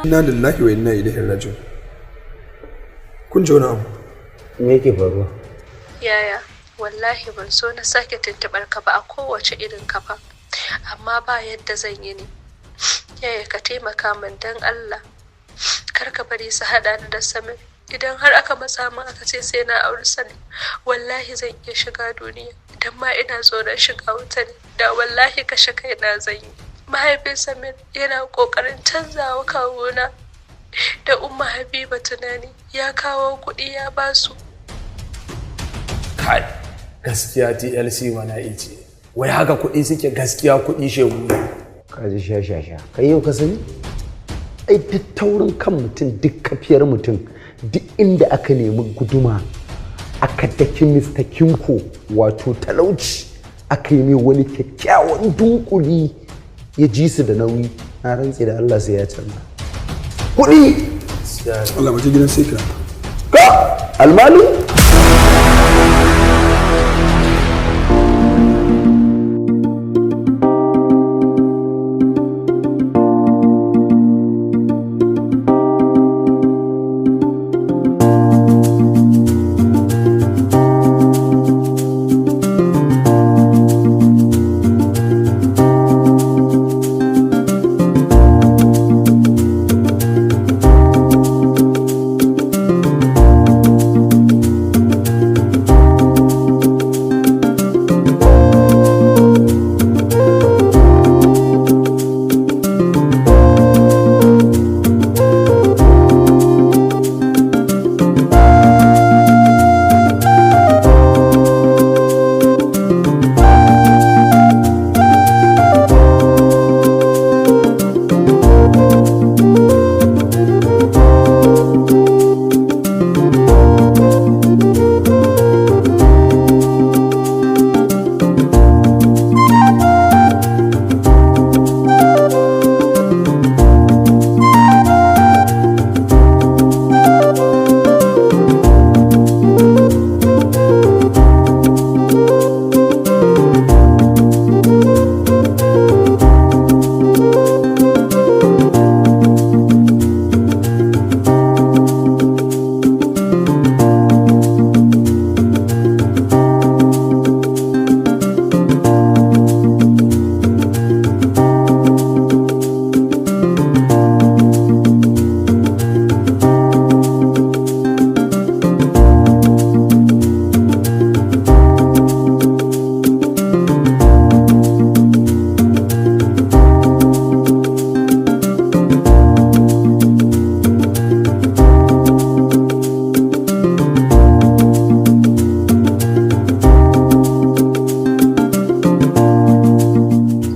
Inna lillahi wa inna ilaihi raji'un. Kun ji wani abu? Me yake faruwa? Yaya, wallahi ban so na sake tuntuɓar ka ba a kowace irin kafa, amma ba yadda zan yi ne. Yaya, ka taimaka min don Allah. Kar ka bari su haɗa ni da Samir. Idan har aka matsa min aka ce sai na auri Samir, wallahi zan iya shiga duniya. Idan ma ina tsoron shiga wuta ne, da wallahi kashe kaina zan yi. Mahaifin Samir yana ƙoƙarin canzawa kawuna da Umma Habiba tunani, ya kawo kuɗi ya basu. Kai, gaskiya TLC wala'i ce. Wai haka kuɗi suke? Gaskiya kuɗi shegu ne. Ka ji sha sha sha. Kai yau ka sani? Ai duk taurin kan mutum, duk kafiyar mutum, duk inda aka nemi guduma aka daki Mr. Kinko, wato talauci, aka yi mai wani kyakkyawan dunkuli ya ji su da nauyi, na rantse da Allah sai ya canza. Kuɗi! Allah, mu je gidan sai ka. Ka! Almalu?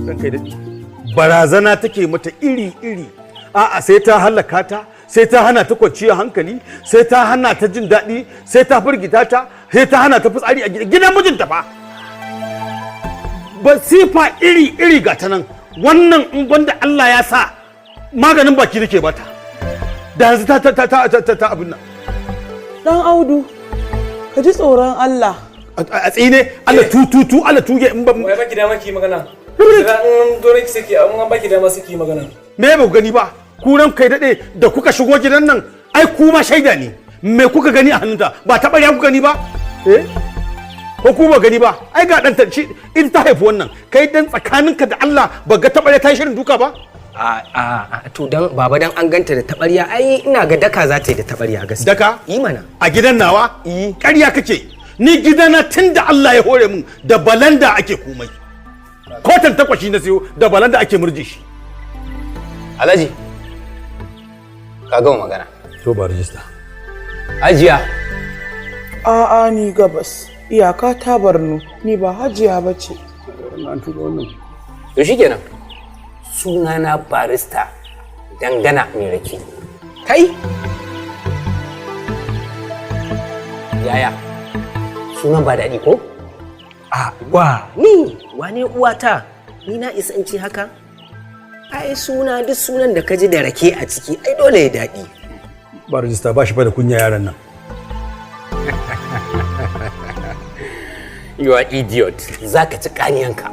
Ranka ya daɗe. Barazana take mata iri-iri. A'a, sai ta halaka ta, sai ta hana ta kwanciyar hankali, sai ta hana ta jin daɗi, sai ta firgita ta, sai ta hana ta fitsari a gidan mijinta fa. Basifa iri-iri ga ta nan. Wannan in banda Allah ya sa maganin baki nake bata, da yanzu ta ta ta ta ta ta abin nan. Dan Audu, ka ji tsoron Allah. A tsine Allah tututu, Allah tuge in ba Wai baki dama ki magana. Idan an zo ki saki, an baki dama saki magana. Me ba ku gani ba? Kuran kai daɗe, da kuka shigo gidan nan ai ku ma shaida ne. Me kuka gani a hannunta? Ba taɓarya kuka gani ba? Eh, ko ku ba gani ba? Ai ga ɗanta shi, in ta haifi wannan. Kai dan tsakaninka da Allah, ba ga taɓarya ta yi shirin duka ba? A to, dan baba, dan an ganta da taɓarya, ai ina ga daka za ta yi da taɓarya gaskiya. Daka? Yi mana. A gidan nawa? Ƙarya kake. Ni gidana tun da Allah ya hore mun da balanda ake komai. Kotan takwashi na siyo, da balanda ake murje shi. Alhaji, ka gama magana? To, ba rijista. Hajiya. A'a, ni gabas. Iyaka ta Barno, ni ba hajiya ba ce. An tuba wannan. To shikenan, sunana Barista Dangana Mai Rake. Kai, yaya sunan ba daɗi ko? A wa ni wane uwata, ni na isa in ce haka? Ai suna, duk sunan da ka ji da rake a ciki, ai dole ya daɗi. Ba rijista, ba shi fa da kunya yaran nan. You are idiot. Za ka ci kaniyanka.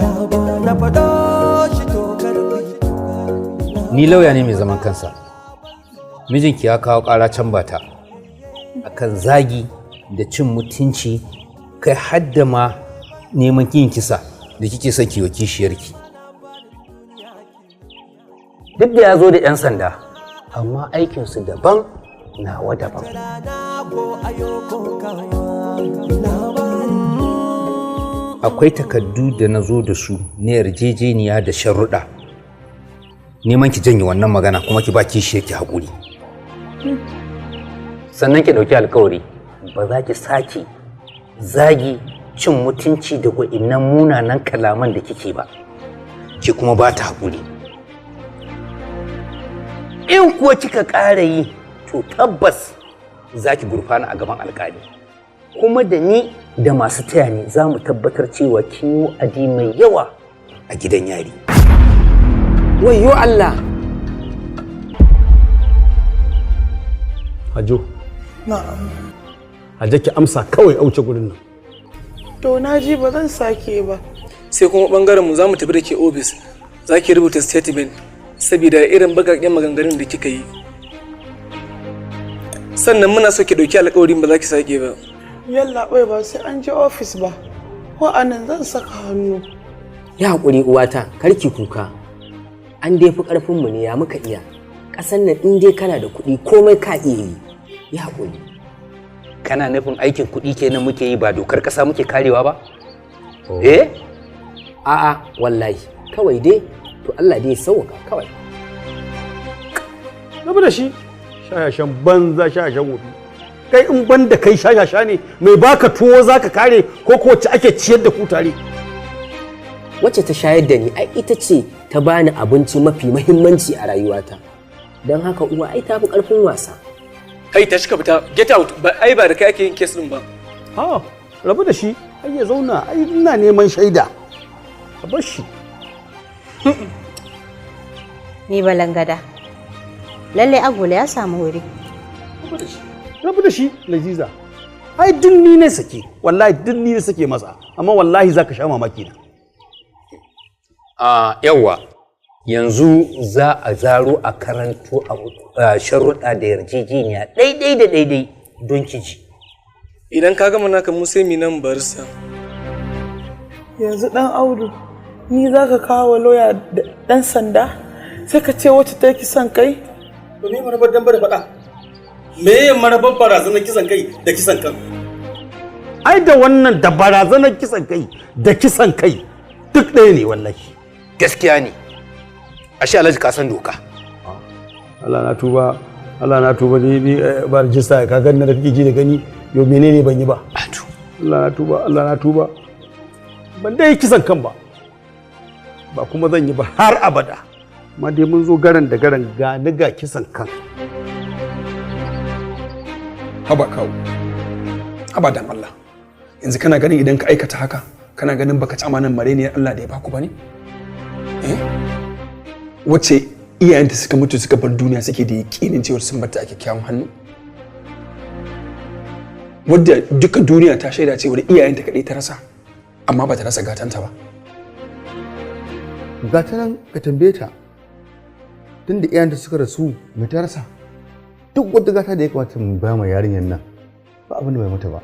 Na faɗo shi to karfi. Ni lauya ne mai zaman kansa. Mijinki ya kawo ƙara can bata akan zagi da cin mutunci, kai hadda ma neman kin kisa da kike son ki wa kishiyarki. Duk da ya zo da 'yan sanda, amma aikinsu daban, nawa daban. Akwai takardu da na zo da su na yarjejeniya da sharuɗa neman ki janye wannan magana kuma ki ba kishiyarki haƙuri, sannan ki ɗauki alkawari ba za ki sake zagi, cin mutunci da wa'innan munanan kalaman da kike ba, ki kuma ba ta haƙuri. In kuwa kika ƙara yi, to tabbas za ki gurfana a gaban alƙali, kuma da ni da masu taya ni za mu tabbatar cewa kin yi wa'adi mai yawa a gidan yari. Wayyo Allah! Hajo. Na'am. Hajo, ki amsa kawai, auce gurin nan. To na ji, ba zan sake ba. Sai kuma bangaren mu, za mu tafi da ke ofis, za ki rubuta statement saboda irin bakakken maganganun da kika yi. Sannan muna so ki ɗauki alƙawarin ba za ki sake ba. Yallaɓai, ba sai an je ofis ba. Ko a nan zan saka hannu. Ya haƙuri uwata, karki kuka. An dai fi ƙarfinmu ne, ya muka iya? Ƙasar nan in dai kana da kuɗi, komai ka iya yi. Ya haƙuri. Kana nufin aikin kuɗi kenan muke yi, ba dokar ƙasa muke karewa ba? Eh. A'a wallahi, kawai dai to Allah dai ya sauwaka kawai. Rabu da shi, shashashan banza, shashashan wofi. Kai, in ban da kai shashasha ne, mai baka tuwo zaka kare ko ko wacce ake ciyar da ku tare? Wacce ta shayar da ni ai ita ce ta bani abinci mafi mahimmanci a rayuwata. Don haka uwa ai ta fi ƙarfin wasa. Kai, tashi ka fita, get out. Ba ai ba da kai ake yin case din ba. Ha, rabu da shi, ai ya zauna, ai ina neman shaida. A bar shi. Ni balangada. Lallai agola ya samu wuri. Rabu da shi, Laziza. Ai duk ni ne sake, wallahi duk ni ne sake masa, amma wallahi zaka sha mamaki na. A yawa, yanzu za a zaro a karanto a sharuɗa da yarjejeniya daidai da daidai don ki ji. Idan ka gama naka, mu sai mi nan barista. Yanzu dan Audu, ni za ka kawo lauya da ɗan sanda? Sai ka ce wacce ta kisan kai? To me marabar dan bada faɗa? Me marabar barazanar kisan kai da kisan kan? Ai da wannan da barazanar kisan kai da kisan kai duk ɗaya ne wallahi. Gaskiya ne. Ashe Alhaji ka san doka. Allah na tuba, Allah na tuba, ni ba rijista ka gani da kake ji da gani, yo menene ban yi ba? Allah na tuba, Allah na tuba. Ban dai kisan kan ba. Ba kuma zan yi ba har abada. Amma dai mun zo garan da garan, ga ni ga kisan kan. Haba kawo, haba dan Allah, yanzu kana ganin idan ka aikata haka, kana ganin baka ci amanan mareniyar Allah da ya baku ba ne? Eh, wacce iyayenta suka mutu suka bar duniya suke da yakinin cewa sun barta a kyakkyawan hannu, wadda duka duniya ta shaida cewa iyayenta kaɗai ta rasa amma ba ta rasa gatanta ba. Gata nan, ka tambaye ta, tunda iyayenta suka rasu mai ta rasa? Duk wata gata da ya kamata mu ba ma yarinyar nan, ba abin da bai mata ba.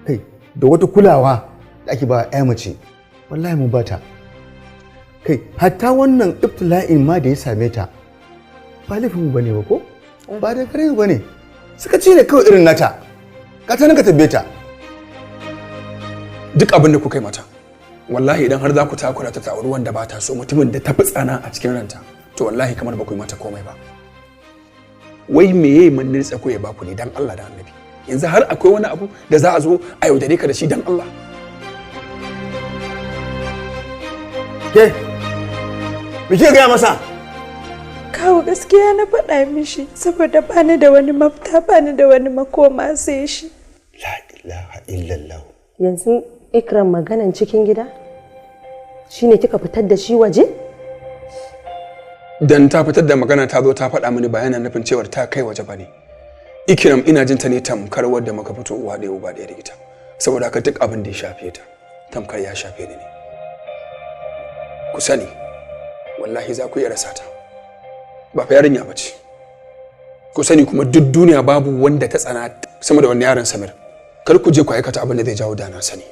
Kai, da wata kulawa da ake ba ya mace, wallahi mun bata. Kai, hatta wannan ibtila'in ma da ya same ta ba laifin mu bane ba, ko ba da kare bane, suka ce ne kawai irin nata. Gata nan, ka tambaye ta. Duk abin da kuka yi mata, wallahi idan har za ku takura ta auri wanda ba ta so, mutumin da ta fi tsana a cikin ranta, to wallahi kamar ba ku yi mata komai ba. Wai meye mannin tsako ya baku ne, dan Allah da Annabi? Yanzu har akwai wani abu da za a zo a yaudare ka da shi, dan Allah? Ke, me kike gaya masa? Kawo, gaskiya na faɗa mishi saboda bani da wani mafita, bani da wani makoma sai shi. La ilaha illallah. Yanzu Ikram, maganan cikin gida shine kika fitar da shi waje? Dan ta fitar da magana ta zo ta faɗa mini ba yana nufin cewar ta kai waje bane. Ikram ina jin ta ne tamkar wadda muka fito uwa ɗaya uba ɗaya da ita, saboda haka duk abin da ya shafe ta tamkar ya shafe ni ne. Ku sani, wallahi za ku iya rasa ta. Ba fa yarinya ba ce. Ku sani kuma duk duniya babu wanda ta tsana sama da wannan yaron Samir. Kar ku je ku aikata abin da zai jawo dana sani.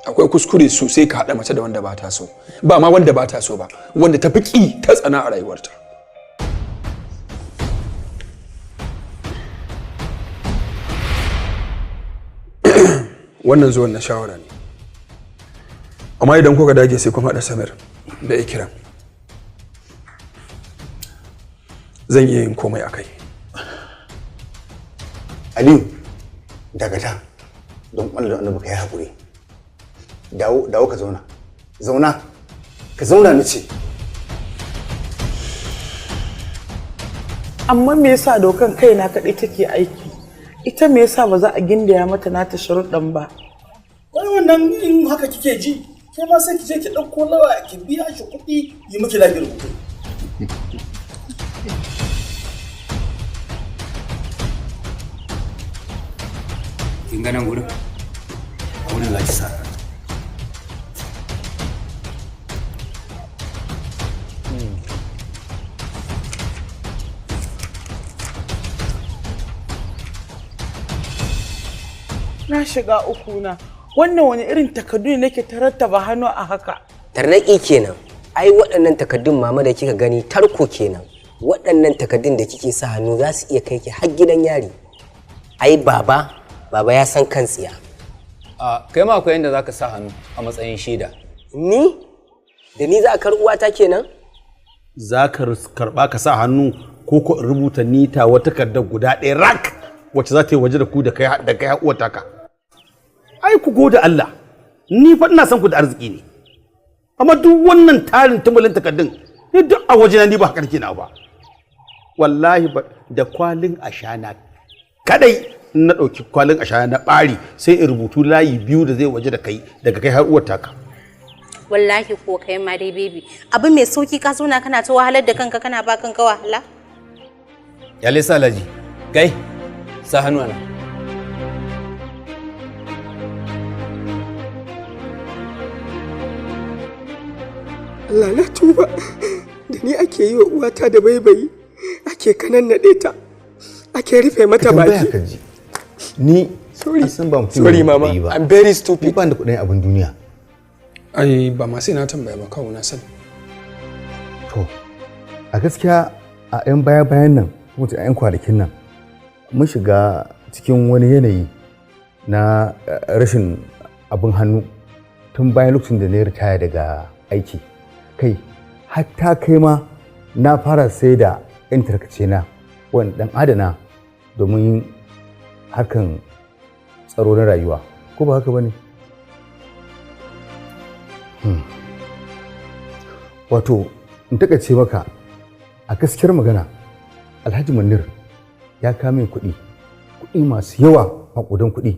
Akwai kuskure sosai ka haɗa mace da wanda ba ta so, ba ma wanda ba ta so ba, wanda ta fi ƙi ta tsana a rayuwarta. Wannan zuwan na shawara ne, amma idan kuka dage sai kun haɗa Samir da Ikiram, zan iya yin komai akai. Aliyu, dakata, don Allah da Annabi ka yi haƙuri. Dawo, dawo ka zauna. Zauna, ka zauna na ce. Amma me yasa dokan kaina kaɗai take aiki? Ita me yasa ba za a gindaya mata nata sharuɗan ba? Wai wannan in haka kike ji, ke ma sai ki je ki ɗauko lawa ki biya shi kuɗi yi miki lafiyar kuɗi. Kin ga nan gurin? A wurin za ki sa. Na shiga uku na. Wannan wani irin takardu ne nake ta rattaba hannu a haka? Tarnaƙi kenan. Ai waɗannan takaddun, mama, da kika gani tarko kenan. Waɗannan takaddun da kike sa hannu za su iya kai ki har gidan yari. Ai baba, baba ya san kan tsiya. A kai ma akwai inda za ka sa hannu a matsayin shaida. Ni? Da ni za a karɓi uwata kenan? Za ka karɓa ka sa hannu ko ko in rubuta nita wata takardar guda ɗaya rak wacce za ta yi waje da ku da kai uwar taka. Ai ku gode Allah, ni fa ina son ku da arziki ne. Amma duk wannan tarin tumulin takardun ni duk a wajena ni ba haka nake na ba. Wallahi ba da kwalin ashana kadai, in na ɗauki kwalin ashana na ɓari sai in rubutu layi biyu da zai waje da kai daga kai har uwar taka. Wallahi ko kai ma dai, baby, abu mai sauki ka zauna kana ta wahalar da kanka, kana ba kanka wahala. Ya lesa Alhaji. Kai, sa hannu ana. Allah na tuba, da ni ake yi wa uwata da baibayi, ake kanannaɗe ta, ake rufe mata Tambaya baki. ka ji. Ni an san ba mutum Sorry, mai mama. kuɗi ba. I'm very stupid. Ni ba ni da kuɗin abin duniya. Ai ba ma sai na tambaya ba, kawo na sani. To, a gaskiya a 'yan baya-bayan nan, kuma a 'yan kwanakin nan, mun shiga cikin wani yanayi na rashin abin hannu tun bayan lokacin da na yi ritaya daga aiki. Kai, hatta kai ma na fara sai da 'yan tarkace na wani ɗan adana domin harkan tsaro na rayuwa. Ko ba haka ba ne? Wato, in takaice maka, a gaskiyar magana, Alhaji Munir ya kame kuɗi, kuɗi masu yawa, maƙudan kuɗi,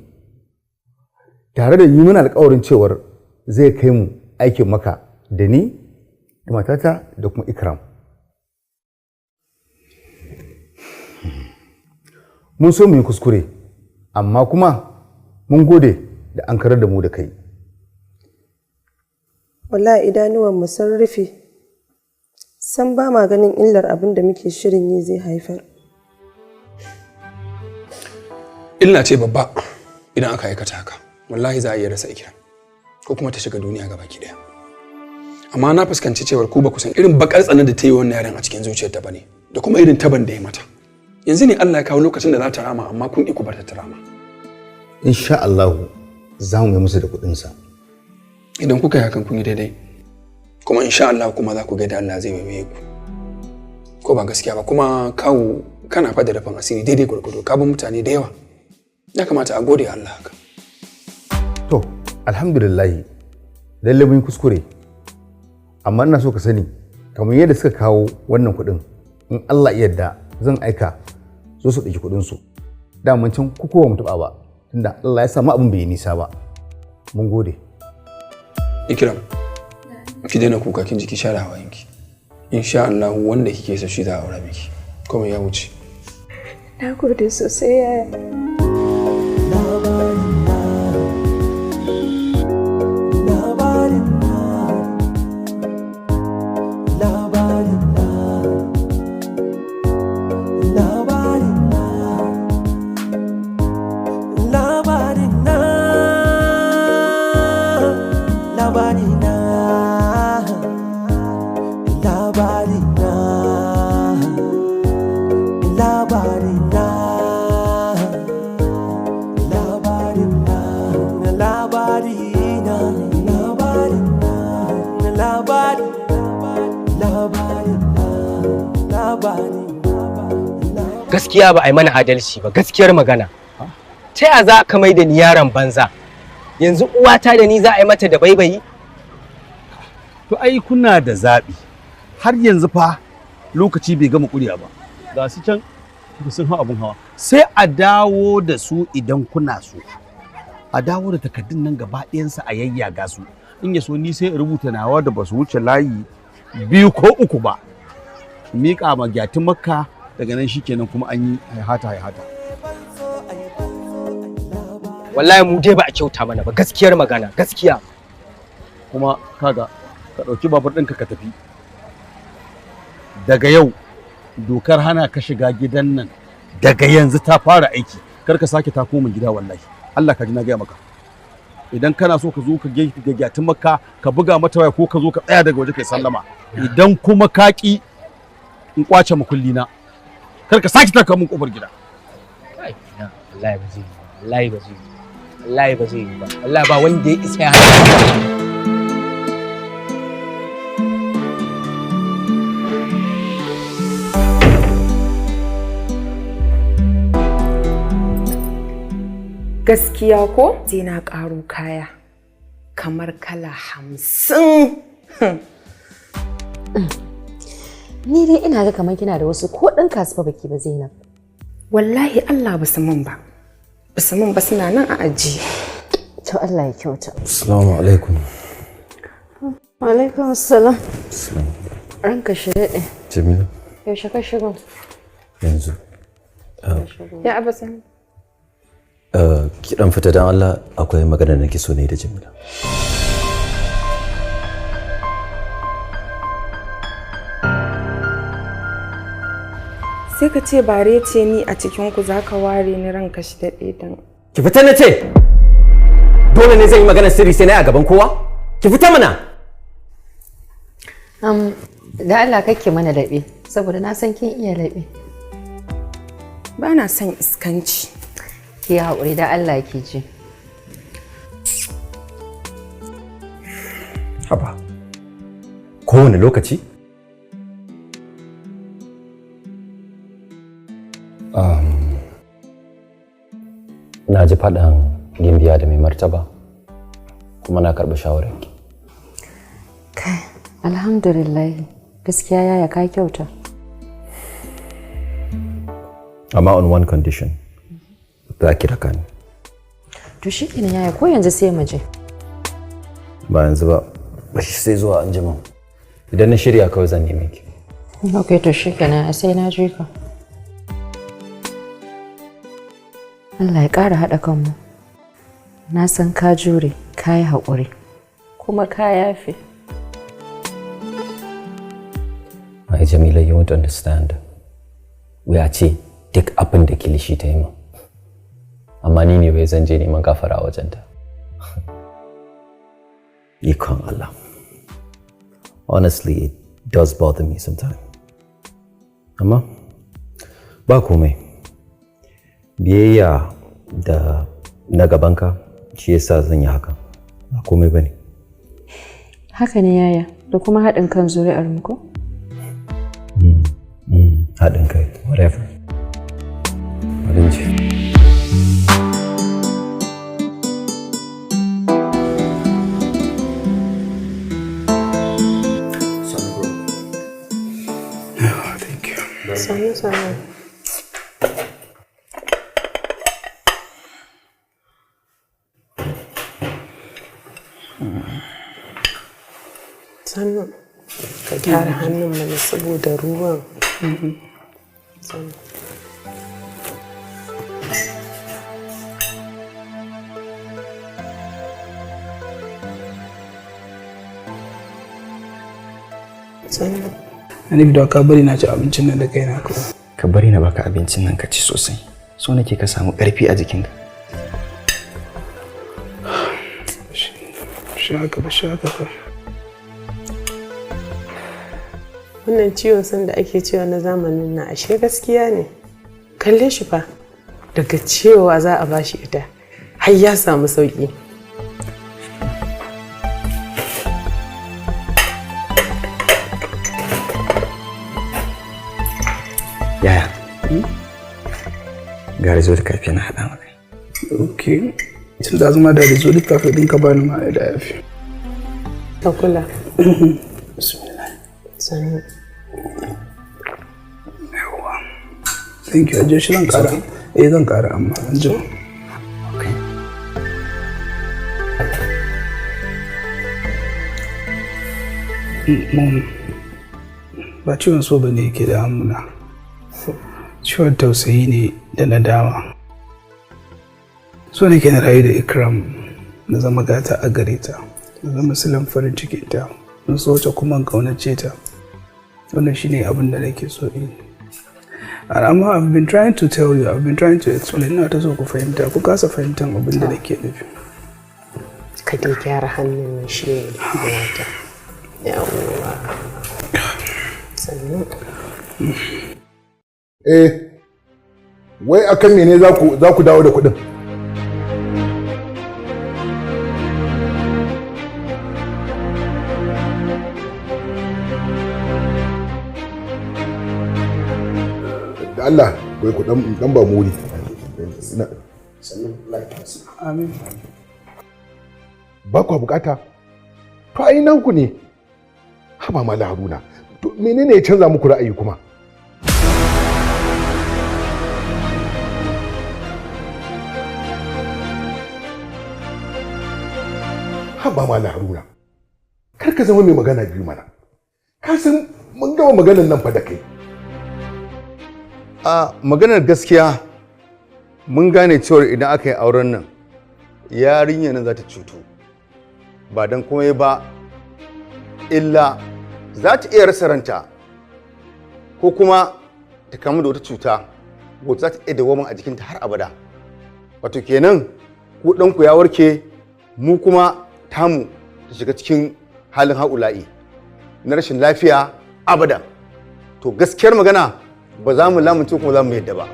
tare da yi mana alƙawarin cewar zai kai mu aikin Maka da ni da matata da kuma Ikram. Mun so mu yi kuskure, amma kuma mun gode da an karar da mu da kai. Wallahi idanuwanmu sun rufe. San ba ma ganin illar abin da muke shirin yi zai haifar. Illa ce babba idan aka aikata haka. Wallahi za a iya rasa Ikiram ko kuma ta shiga duniya gaba ki daya. Amma na fuskanci cewar ku ba ku san irin bakar tsanar da ta yi wannan yaron a cikin zuciyarta bane, da kuma irin taban da ya mata. Yanzu ne Allah ya kawo lokacin da za ta rama, amma kun ki ku bar ta ta rama. Insha Allahu za mu yi musu da kuɗinsa. Idan kuka yi hakan kun yi daidai, kuma insha Allah kuma za ku ga da Allah zai maimaye ku. Ko ba gaskiya ba kuma, kawo, kana fada rufin asiri daidai gwargwado, ka bi mutane da yawa, ya kamata a gode Allah haka. To, alhamdulillahi, lalle mun yi kuskure. Amma ina so ka sani, kamar yadda suka kawo wannan kuɗin, in Allah ya yarda zan aika zo su ɗauki kuɗinsu. Daman can ku kowa mu taɓa ba, tunda Allah ya samu abin bai yi nisa ba. Mun gode. Ikram, ki daina kuka, kin ji? Ki share hawayenki. Insha Allah wanda kike so shi za a aura miki, komai ya wuce. Na gode sosai, yaya. Labarin na. bani. Gaskiya ba a yi mana adalci ba, gaskiyar magana. Ta ya za ka mai da ni yaron banza? Yanzu uwata da ni za a yi mata da baibayi? To ai kuna da zaɓi. Har yanzu fa lokaci bai gama ƙuri'a ba. Ga su can sun hau abun hawa. Sai a dawo da su idan kuna so. A dawo da takardun nan gaba ɗayansu a yayyaga su. In ya so ni sai in rubuta nawa da ba su wuce layi biyu ko uku ba. Miƙa ma gyatin makka, daga nan shikenan kuma an yi haihata haihata. Wallahi mu dai ba a kyauta mana ba, gaskiyar magana, gaskiya. Kuma kaga, ka ɗauki babur ɗinka ka tafi. Daga yau dokar hana ka shiga gidan nan daga yanzu ta fara aiki. Kar ka sake tako min gida, wallahi. Allah ka ji na gaya maka. Idan kana so ka zo ka ga gyatin makka, ka buga mata waya ko ka zo ka tsaya daga waje kai sallama. Idan kuma ka ki, in kwace makulli na. Kar ka sake taka min kofar gida. Wallahi ba zai yi ba, wallahi ba zai yi ba, wallahi ba zai yi ba, wallahi ba wanda ya isa ya hana. Gaskiya ko sai na ƙaro kaya kamar kala 50. Ni dai ina ga kamar kina da wasu ko ɗan kasuwa baki ba, Zainab. Wallahi Allah ba su mun ba. Ba su mun ba, suna nan a ajiye. To Allah ya kyauta. Assalamu alaikum. Wa alaikum assalam. Ranka shi daɗe. Jamilu. Yaushe ka shigo? Yanzu. Ya abasa. Ki dan fita dan Allah, akwai magana da nake so ne da Jamila. Sai ka ce bare ce ni a cikin ku za ka ware ni, ranka shi daɗe dan. Ki fita na ce! Dole ne zan yi magana sirri sai na yi a gaban kowa? Ki fita mana! Da Allah kake mana laɓe, saboda na san kin iya laɓe. Ba na son iskanci. Ki haƙuri da Allah ki ji. Haba. Kowane lokaci? Na ji faɗan Gimbiya da mai martaba, kuma na karɓi shawararki. Kai, alhamdulillah. Gaskiya yaya ka kyauta. Amma on one condition. Za ki raka ni. To shi kenan yaya, ko yanzu sai mu je. Ba yanzu ba, bashi sai zuwa anjima. Idan na shirya kawai zan neme ki. Ok, to shi kenan, sai na je ka. Allah ya ƙara haɗa kanmu. Na san ka jure, ka yi haƙuri, kuma ka yafe. Ai Jamila, you won't understand. Wuya ce duk abin da kilishi ta yi min. Amma ni ne bai zan je neman gafara a wajenta. Ikon Allah. Honestly, it does bother me sometimes. Amma ba komai. Biyayya da na gabanka shi yasa zan yi haka. Ba komai bane. Haka ne yaya, da kuma haɗin kan zuri'ar mu ko? Haɗin kai, whatever. Bari in je. Sannu sannu. Sannu. Ka gyara hannun mana saboda ruwan. Sannu. Sannu. Hanif, da ka bari na ci abincin nan da kaina kawai. Ka bari na baka abincin nan ka ci sosai. So nake ka samu ƙarfi a jikinka. Shi haka ba, shi haka ba. Wannan ciwon san da ake cewa na zamanin na ashe gaskiya ne. Kalle shi fa, daga cewa za a bashi ita har ya samu sauki. Ga result kafe na haɗa maka. Okay. Tun da zuma da result kafe ɗin ka bani ma da yafi. Ka kula. Bismillah. Sannu. Yawwa. Thank you. Ajiye shi zan kara. Eh zan kara amma an jima. Mom, ba ciwon so ba ne ke da amuna. Ciwon tausayi ne da nadama. So nake na rayu da Ikram na zama gata a gare ta, na zama silan farin cikinta, na so ta kuma kaunace ta. Wannan shine abin da nake so in. And amma I've been trying to tell you, I've been trying to explain, ina ta so ku fahimta, ku kasa fahimtan abin da nake nufi. Ka dai gyara hannun nan shi ne wata. Yawwa. Sannu. Eh, wai akan mene za ku dawo da kuɗin? Da Allah, wai ku dan ba mu wuri. Amin. Ba ku bukata? To ai nan ku ne. Haba Malam Haruna, to menene ya canza muku ra'ayi kuma? Haba Malam Haruna, kar ka zama mai magana biyu mana. Ka san mun gama maganan nan fa da kai. A maganar gaskiya, mun gane cewar idan aka yi auren nan, yarinya nan za ta cutu. Ba don komai ba, illa za ta iya rasa ranta ko kuma ta kamu da wata cuta wacce za ta iya dawoma a jikinta har abada. Wato kenan ku ɗanku ya warke, mu kuma tamu ta shiga cikin halin haula'i na rashin lafiya abada. To gaskiyar magana, ba za mu lamunce kuma za mu yadda ba.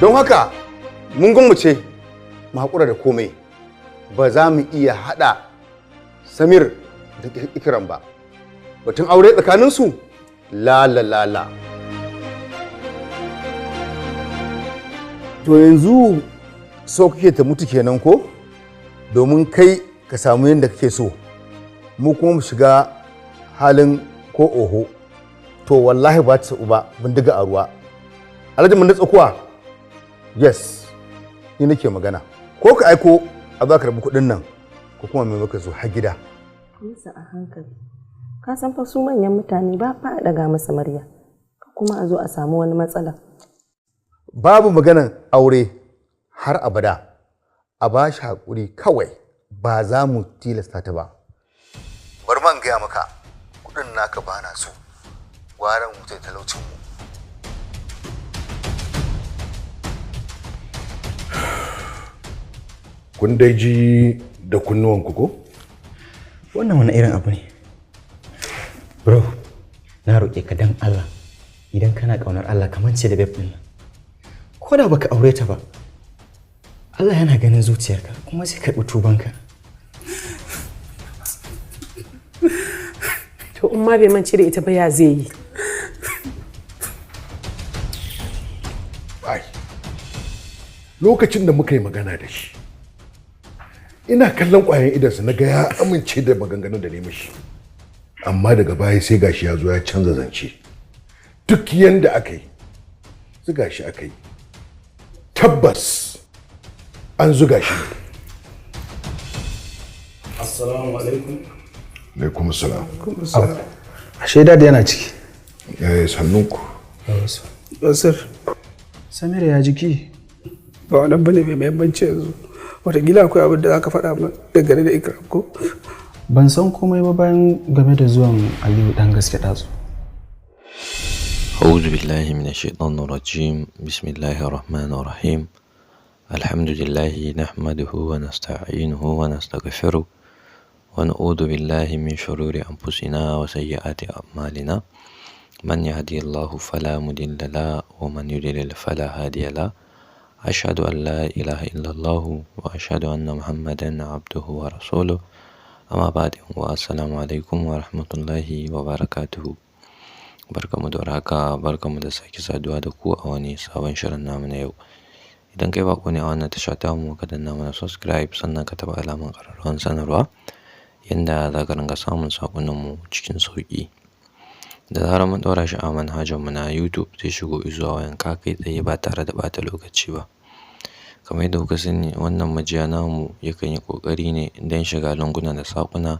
Don haka mun gwammace mu haƙura da komai. Ba za mu iya haɗa Samir da Ikram ba. Batun aure tsakaninsu, la la la la. To yanzu so kake ta mutu kenan ko? Domin kai ka samu yadda kake so, mu kuma mu shiga halin ko oho. To wallahi ba ta sa'u ba, bindiga a ruwa. Alhaji mun tsakuwa. Yes, ni nake magana. Ko ka aiko a za ka rabu kuɗin nan, ko kuma mai maka zo har gida. Nisa a hankali. Ka san fa su manyan mutane ba fa a daga masa murya. Kuma a zo a samu wani matsala. Babu maganan aure har abada. A ba shi haƙuri kawai, ba za mu tilasta ta ba. Bari man gaya maka, kuɗin naka ba na so. Gwaran wuce talaucin mu. Kun dai ji da kunnuwanku ko? Wannan wani irin abu ne? Bro, na roƙe ka dan Allah, idan kana ƙaunar Allah ka mance da babe ɗin nan. Ko da baka aure ta ba, Allah yana ganin zuciyarka kuma zai karɓi tubanka. To in ma bai mance da ita ba, ya zai yi? Ai, lokacin da muka yi magana da shi, ina kallon ƙwayan idansa na ga ya amince da maganganun da ne mishi. Amma daga baya sai gashi ya zo ya canza zance. Duk yanda aka yi, zuga shi aka yi. Tabbas an zuga shi ne. Assalamu alaikum. Alaikum salam. Ashe dad yana ciki. Eh, sannunku. Basir. Samira, ya jiki? Ba wannan bane mai muhimmanci yanzu. Wataƙila akwai abin da za ka faɗa min dangane da Ikram ko? Ban san komai ba bayan game da zuwan Aliyu dan gaske ɗazu. أعوذ بالله من الشيطان الرجيم. بسم الله الرحمن الرحيم. الحمد لله نحمده ونستعينه ونستغفره ونعوذ بالله من شرور أنفسنا وسيئات أعمالنا. من يهدي الله فلا مضل له ومن يضلل فلا هادي له. أشهد أن لا إله إلا الله وأشهد أن محمدا عبده ورسوله. أما بعد، والسلام عليكم ورحمة الله وبركاته. Barkanmu da warhaka, barkanmu da sake saduwa da ku a wani sabon shirin namu na yau. Idan kai baƙo ne a wannan tasha tamu, ka danna mana subscribe sannan ka taɓa alamar ƙararrawar sanarwa yanda za ka ringa samun saƙonninmu cikin sauƙi. Da zarar mun ɗaura shi a manhajarmu na YouTube, zai shigo izuwa wayanka kai tsaye ba tare da ɓata lokaci ba. Kamar yadda kuka sani, wannan majiya namu yakan yi ƙoƙari ne don shiga lunguna da saƙuna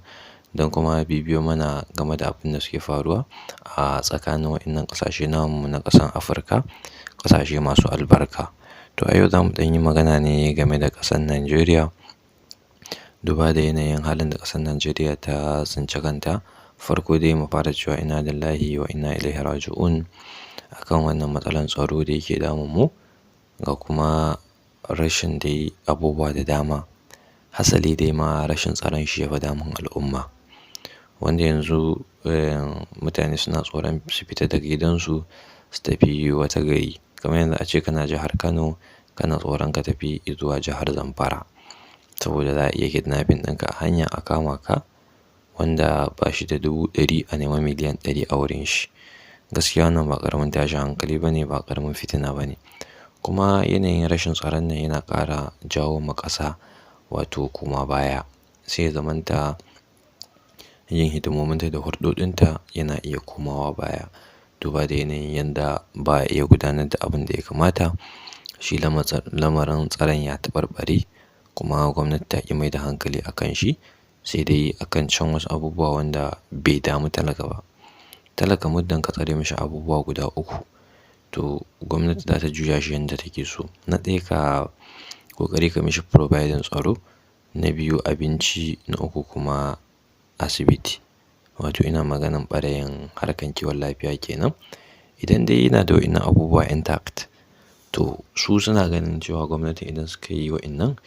don kuma bibiyo mana game da abin da suke faruwa a tsakanin waɗannan ƙasashe namu na ƙasan Afirka, ƙasashe masu albarka. To a yau za mu ɗan yi magana ne game da ƙasar Najeriya, duba da yanayin halin da ƙasar Najeriya ta tsinci kanta. Farko dai mu fara cewa inna lillahi wa inna ilaihi raji'un akan wannan matsalar tsaro da yake damun mu, ga kuma rashin dai abubuwa da dama. Hasali dai ma rashin tsaron shi ya fi damun al'umma. Wanda yanzu mutane suna tsoron su fita daga gidansu su tafi wata gari. Kamar yanzu ace kana jihar Kano, kana tsoron ka tafi izuwa jihar Zamfara saboda za a iya kidnapping ɗinka a hanya a kama ka, wanda ba shi da 100,000 a nema 100,000,000 a wurin shi. Gaskiya wannan ba ƙaramin tashin hankali ba ne, ba ƙaramin fitina ba ne. Kuma yanayin rashin tsaron nan yana ƙara jawo ma ƙasa wato koma baya. Sai ya zamanta yin hidimominta da hulɗoɗinta yana iya komawa baya. Duba da yanayin yanda ba a iya gudanar da abin da ya kamata. Shi lamarin tsaron ya taɓarɓare kuma gwamnati ta ƙi mai da hankali a kan shi, sai dai a kan can wasu abubuwa wanda bai damu talaka ba. Talaka muddin ka tsare mashi abubuwa guda uku, to gwamnati za ta juya shi yanda take so. Na ɗaya, ka ƙoƙari ka mishi providing tsaro, na biyu abinci, na uku kuma asibiti. Wato ina maganan ɓarayin harkar kiwon lafiya kenan. Idan dai yana da waɗannan abubuwa intact, to su suna ganin cewa gwamnati idan suka yi waɗannan,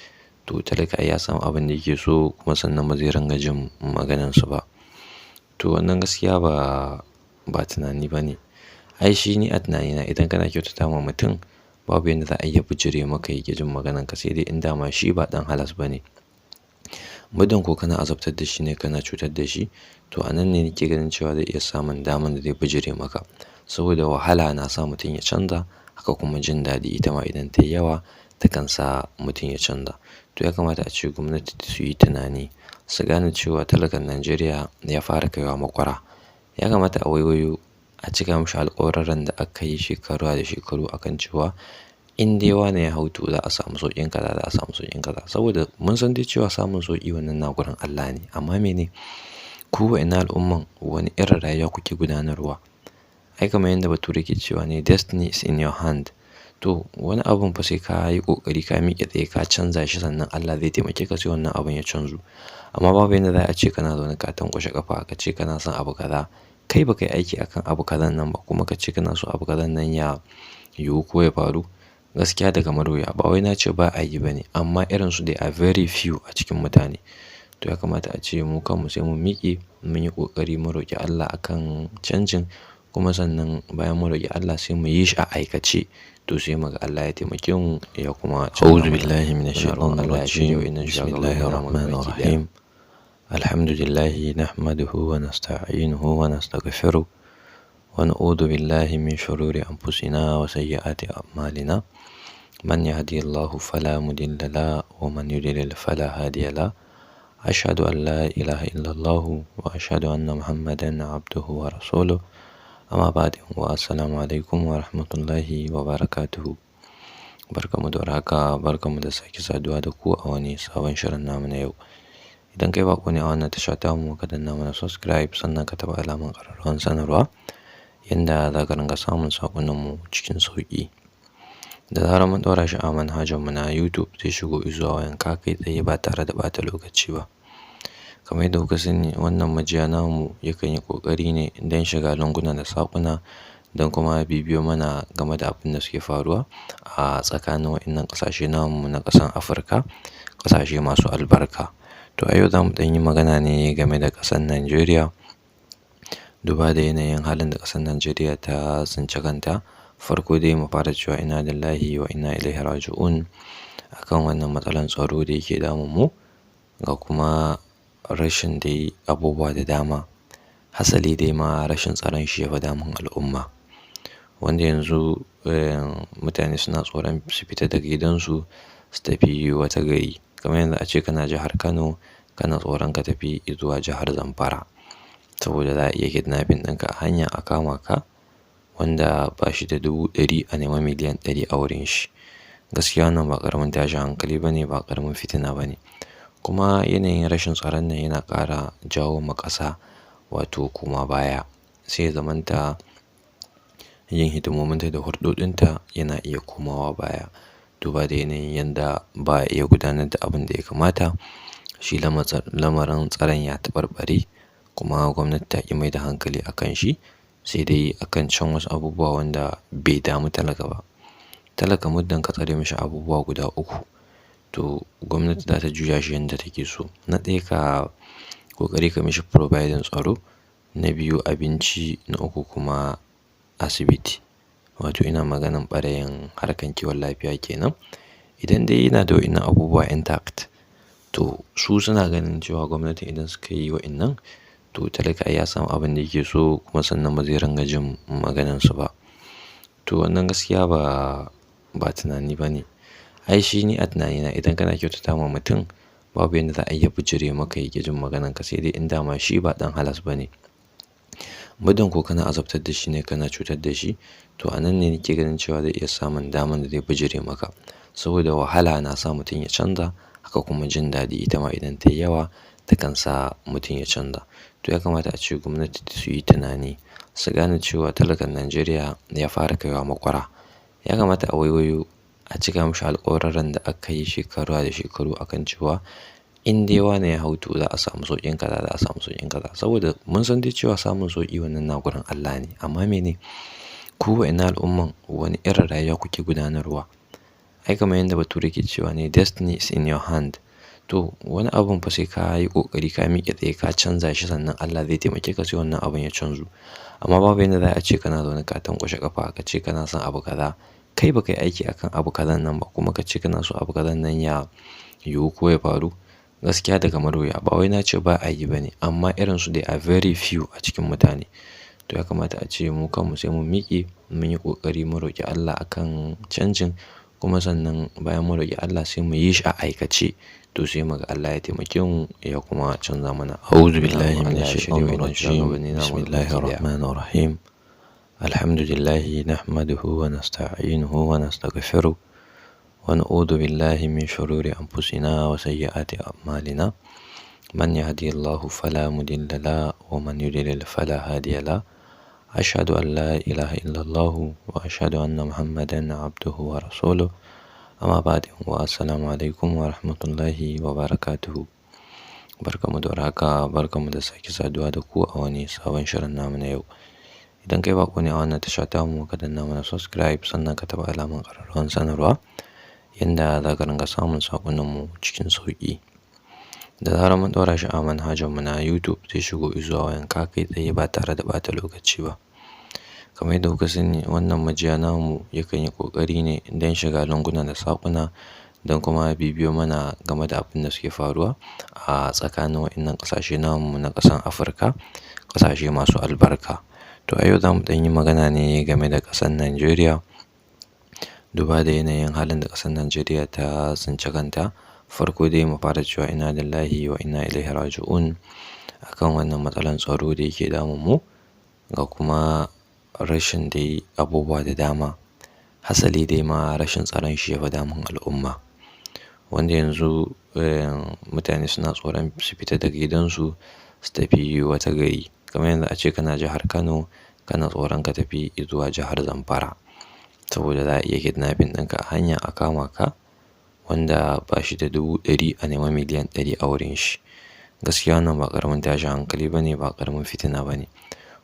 to talaka ai ya samu abin da yake so kuma sannan ba zai ringa jin maganansu ba. To wannan gaskiya ba tunani ba ne. Ai shi ni a tunanina, idan kana kyautata ma mutum, babu yanda za a iya bijire maka ya ƙi jin maganarka, sai dai in dama shi ba ɗan halas ba ne. Muddin ko kana azabtar da shi ne, kana cutar da shi, to a nan ne nake ganin cewa zai iya samun daman da zai bijire maka. Saboda wahala na sa mutum ya canza, haka kuma jin daɗi ita ma idan ta yi yawa takan sa mutum ya canza. To ya kamata a ce gwamnati su yi tunani, su gane cewa talakan Najeriya ya fara kaiwa maƙura. Ya kamata a waiwayo a cika mashi alƙawurran da aka yi shekaru da shekaru akan cewa in dai wane ya hau, to za a samu sauƙin kaza, za a samu sauƙin kaza. Saboda mun san dai cewa samun sauƙi wannan na gurin Allah ne. Amma mene? Ku wa'innan al'umman, wani irin rayuwa kuke gudanarwa? Ai kamar yadda Bature ke cewa ne, "Destiny is in your hand." To wani abun fa sai ka yi ƙoƙari ka miƙe tsaye ka canza shi, sannan Allah zai taimake ka sai wannan abun ya canzu. Amma babu yanda za a ce kana zaune ka tanƙwashe ƙafa ka ce kana son abu kaza. Kai ba ka yi aiki akan abu kazan nan ba kuma ka ce kana so abu kazan nan ya yiwu ko ya faru. Gaskiya da kamar wuya. Ba wai na ce ba a yi ba ne, amma irinsu they are very few a cikin mutane. To ya kamata a ce mu kanmu sai mun miƙe, mun yi ƙoƙari mu roƙi Allah akan canjin, kuma sannan bayan mun roƙi Allah sai mu yi shi a aikace. To sai muga Allah ya taimake mu ya kuma canza A'udhu mana. billahi minash Muna roƙon shaitanir Allah ya shirya rajim. wa'innan shugabannin Bismillahir namu rahmanir gabaki ɗaya. rahim. Alhamdulillahi nahmaduhu wa nasta'inuhu wa nastaghfiruh wa na'udhu billahi min shururi anfusina wa sayyiati a'malina. Man yahdihillahu fala mudilla lah wa man yudlil fala hadiya lah. Ashhadu an la ilaha illallah wa ashhadu anna Muhammadan abduhu wa rasuluh. Amma ba'd, wa assalamu alaikum wa rahmatullahi wa barakatuhu. Barkanmu da warhaka, barkanmu da sake saduwa da ku a wani sabon shirin namu na yau. Idan kai baƙo ne a wannan tasha tamu, ka danna mana subscribe sannan ka taɓa alamar ƙararrawar sanarwa yanda za ka ringa samun saƙonninmu cikin sauƙi. Da zarar mun ɗaura shi a manhajarmu na YouTube, zai shigo izuwa wayanka kai tsaye ba tare da ɓata lokaci ba. Kamar yadda kuka sani, wannan majiya namu yakan yi ƙoƙari ne don shiga lunguna da saƙuna don kuma bibiyo mana game da abin da suke faruwa a tsakanin waɗannan ƙasashe namu na ƙasan Afirka, ƙasashe masu albarka. To a yau za mu ɗan yi magana ne game da ƙasar Najeriya, duba da yanayin halin da ƙasar Najeriya ta tsinci kanta. Farko dai mu fara cewa inna lillahi wa inna ilaihi raji'un akan wannan matsalar tsaro da yake damun mu, ga kuma rashin dai abubuwa da dama. Hasali dai ma rashin tsaron shi ya fi damun al'umma. Wanda yanzu mutane suna tsoron su fita daga gidansu su tafi wata gari. Kamar yanzu ace kana jihar Kano, kana tsoron ka tafi zuwa jihar Zamfara. Saboda za a iya kidnapping ɗinka a hanya a kama ka wanda ba shi da 100,000 a nema 100,000,000 a wurin shi. Gaskiya wannan ba ƙaramin tashin hankali ba ne, ba ƙaramin fitina ba ne. Kuma yanayin rashin tsaron nan yana ƙara jawo ma ƙasa wato koma baya. Sai ya zamanta yin hidimominta da hulɗoɗinta yana iya komawa baya. Duba da yanayin yanda ba a iya gudanar da abin da ya kamata. Shi lamarin tsaron ya taɓarɓare kuma gwamnati ta ƙi mai da hankali a kan shi. Sai dai a kan can wasu abubuwa wanda bai damu talaka ba. Talaka muddin ka tsare mashi abubuwa guda uku, to gwamnati za ta juya shi yanda take so. Na ɗaya, ka ƙoƙari ka mishi providing tsaro. Na biyu, abinci. Na uku kuma asibiti. Wato ina maganan ɓarayin harkar kiwon lafiya kenan. Idan dai yana da wa'innan abubuwa intact, to su suna ganin cewa gwamnati idan suka yi wa'innan, to talaka ai ya samu abin da yake so kuma sannan ba zai ringa jin maganansu ba. To wannan gaskiya ba tunani ba ne. Ai shi ni a tunanina, idan kana kyautata ma mutum, babu yanda za a iya bijire maka ya ƙi jin maganarka, sai dai in dama shi ba ɗan halas ba ne. Muddin ko kana azabtar da shi ne, kana cutar da shi, to a nan ne nake ganin cewa zai iya samun daman da zai bijire maka. Saboda wahala na sa mutum ya canza, haka kuma jin daɗi ita ma idan ta yi yawa takan sa mutum ya canza. To ya kamata ace gwamnati su yi tunani, su gane cewa talakan Najeriya ya fara kaiwa maƙura. Ya kamata a waiwayo a cika mashi alƙawurran da aka yi shekaru da shekaru akan cewa in dai wane ya hau, to za a samu sauƙin kaza, za a samu sauƙin kaza. Saboda mun san dai cewa samun sauƙi wannan na gurin Allah ne. Amma mene? Ku wa'innan al'umman, wani irin rayuwa kuke gudanarwa? Ai kamar yadda Bature ke cewa ne, "Destiny is in your hand." To wani abun fa sai ka yi ƙoƙari ka miƙe tsaye ka canza shi, sannan Allah zai taimake ka sai wannan abun ya canzu. Amma babu yanda za a ce kana zaune ka tanƙwashe ƙafa ka ce kana son abu kaza. Kai ba ka yi aiki akan abu kazan nan ba kuma ka ce kana so abu kazan nan ya yiwu ko ya faru. Gaskiya da kamar wuya. Ba wai na ce ba a yi ba ne, amma irinsu they are very few a cikin mutane. To ya kamata a ce mu kanmu sai mun miƙe mun yi ƙoƙari mu roƙi Allah akan canjin, kuma sannan bayan mun roƙi Allah sai mu yi shi a aikace. To sai muga Allah ya taimake mu ya kuma canza mana. A'udhu billahi minash shaitanir rajim. Bismillahir rahmanir rahim. Alhamdulillahi nahmaduhu wa nasta'inuhu wa nastaghfiruh wa na'udhu billahi min shururi anfusina wa sayyiati a'malina. Man yahdihillahu fala mudilla la wa man yudlil fala hadiya la. Ashhadu an la ilaha illallah wa ashhadu anna Muhammadan abduhu wa rasuluh. Amma ba'd, wa assalamu alaikum wa rahmatullahi wa barakatuhu. Barkamu da warhaka, barkamu da sake saduwa da ku a wani sabon shirin namu na yau. Idan kai baƙo ne a wannan tasha tamu, ka danna mana subscribe, sannan ka taɓa alamar ƙararrawar sanarwa yanda za ka ringa samun saƙonninmu cikin sauƙi. Da zarar mun ɗaura shi a manhajar mu na YouTube, zai shigo izuwa wayanka kai tsaye ba tare da ɓata lokaci ba. Kamar yadda kuka sani, wannan majiya namu yakan yi ƙoƙari ne don shiga lunguna da saƙuna don kuma bibiyo mana game da abin da suke faruwa a tsakanin waɗannan ƙasashe namu na ƙasan Afirka, ƙasashe masu albarka. To a yau za mu ɗan yi magana ne game da ƙasar Najeriya. Duba da yanayin halin da ƙasar Najeriya ta tsinci kanta. Farko dai mu fara cewa inna lillahi wa inna ilaihi raji'un akan wannan matsalar tsaro da yake damun mu, ga kuma rashin dai abubuwa da dama. Hasali dai ma rashin tsaron shi ya fi damun al'umma. Wanda yanzu mutane suna tsoron su fita daga gidansu su tafi wata gari. Kamar yanzu ace kana jihar Kano, kana tsoron ka tafi zuwa jihar Zamfara. Saboda za a iya kidnapping ɗinka a hanya a kama ka wanda ba shi da 100,000 a nema 100,000,000 a wurin shi. Gaskiya wannan ba ƙaramin tashin hankali ba ne, ba ƙaramin fitina ba ne.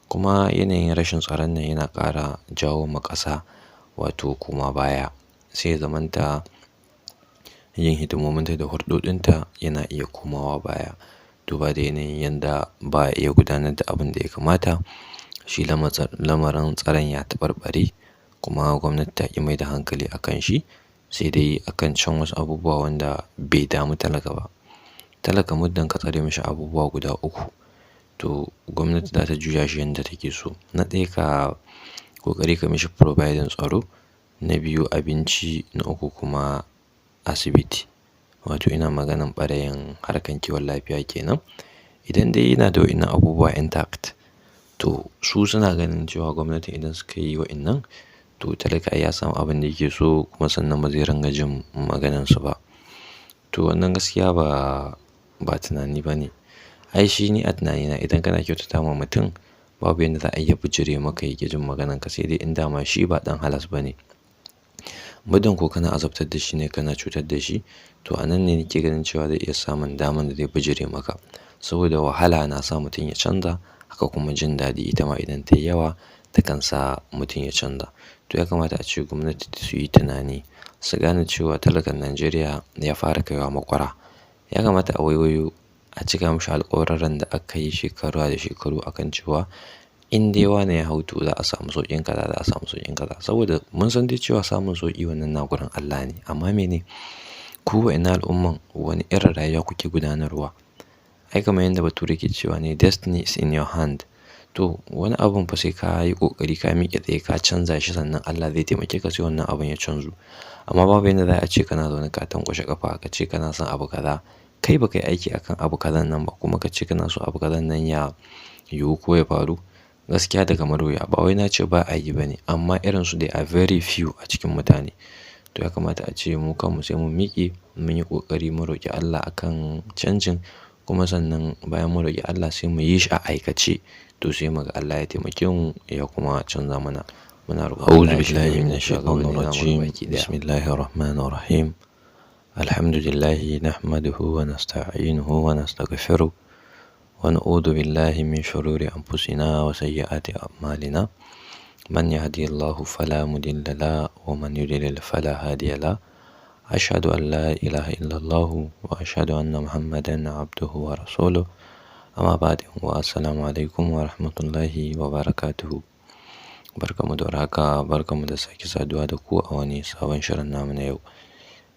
Kuma yanayin rashin tsaron nan yana ƙara jawo ma ƙasa wato koma baya. Sai ya zamanta yin hidimominta da hulɗoɗinta yana iya komawa baya. Duba da yanayin yanda ba a iya gudanar da abin da ya kamata. Shi lamarin tsaron ya taɓarɓare kuma gwamnati ta ƙi mai da hankali a kan shi. Sai dai a kan can wasu abubuwa wanda bai damu talaka ba. Talaka muddin ka tsare mashi abubuwa guda uku, to to gwamnati za ta juya shi yanda take so. Na ɗaya, ka ƙoƙari ka mishi providing tsaro, na biyu abinci, na uku kuma asibiti. Wato ina maganan ɓarayin harkan kiwon lafiya kenan. Idan dai yana da wa'innan abubuwa intact, to su suna ganin cewa gwamnati idan suka yi wa'innan, to talaka ai ya samu abin da yake so, kuma sannan ba zai ringa jin maganansu ba. To wannan gaskiya ba tunani ba ne. Ai shi ni a tunanina, idan kana kyautata ma mutum, babu yanda za a iya bijire maka ya ƙi jin maganarka, sai dai in dama shi ba ɗan halas ba ne. Muddin ko kana azabtar da shi ne, kana cutar da shi, to a nan ne nake ganin cewa zai iya samun daman da zai bijire maka. Saboda wahala na sa mutum ya canza, haka kuma jin daɗi ita ma idan ta yi yawa takan sa mutum ya canza. To ya kamata a ce gwamnati su yi tunani, su gane cewa talakan Najeriya ya fara kaiwa maƙura. Ya kamata a waiwayo a cika mishi alƙawurran da aka yi shekaru da shekaru akan cewa in dai wane ya hau, to za a samu sauƙin kaza, za a samu sauƙin kaza. Saboda mun san dai cewa samun sauƙi wannan na gurin Allah ne. Amma mene, ku wa'innan al'umman, wani irin rayuwa kuke gudanarwa? Ai kamar yadda Bature ke cewa ne, "Destiny is in your hand." To wani abun fa sai ka yi ƙoƙari ka miƙe tsaye ka canza shi, sannan Allah zai taimake ka, sai wannan abun ya canzu. Amma babu yanda za a ce kana zaune ka tanƙwashe ƙafa, ka ce kana son abu kaza, kai ba ka yi aiki akan abu kazan nan ba, kuma ka ce kana so abu kazan nan ya yiwu ko ya faru. Gaskiya da kamar wuya. Ba wai na ce ba a yi ba ne, amma irinsu they are very few a cikin mutane. To ya kamata a ce mu kanmu sai mun miƙe, mun yi ƙoƙari mu roƙi Allah akan canjin, kuma sannan bayan mun roƙi Allah sai mu yi shi a aikace. To sai muga Allah ya taimake mu ya kuma canza mana. Muna roƙon Allah ya shirye mu, shugabanni namu baki ɗaya. Bismillahirrahmanirrahim. Alhamdulillahi nahmaduhu wa nasta'inuhu wa nastaghfiruh wa na'udhu billahi min shururi anfusina wa sayyiati a'malina. Man yahdihillahu fala mudilla la wa man yudlil fala hadiya la. Ashhadu an la ilaha illallah wa ashhadu anna Muhammadan abduhu wa rasuluh. Amma ba'd, wa assalamu alaikum wa rahmatullahi wa barakatuhu. Barkamu da warhaka, barkamu da sake saduwa da ku a wani sabon shirin namu na yau.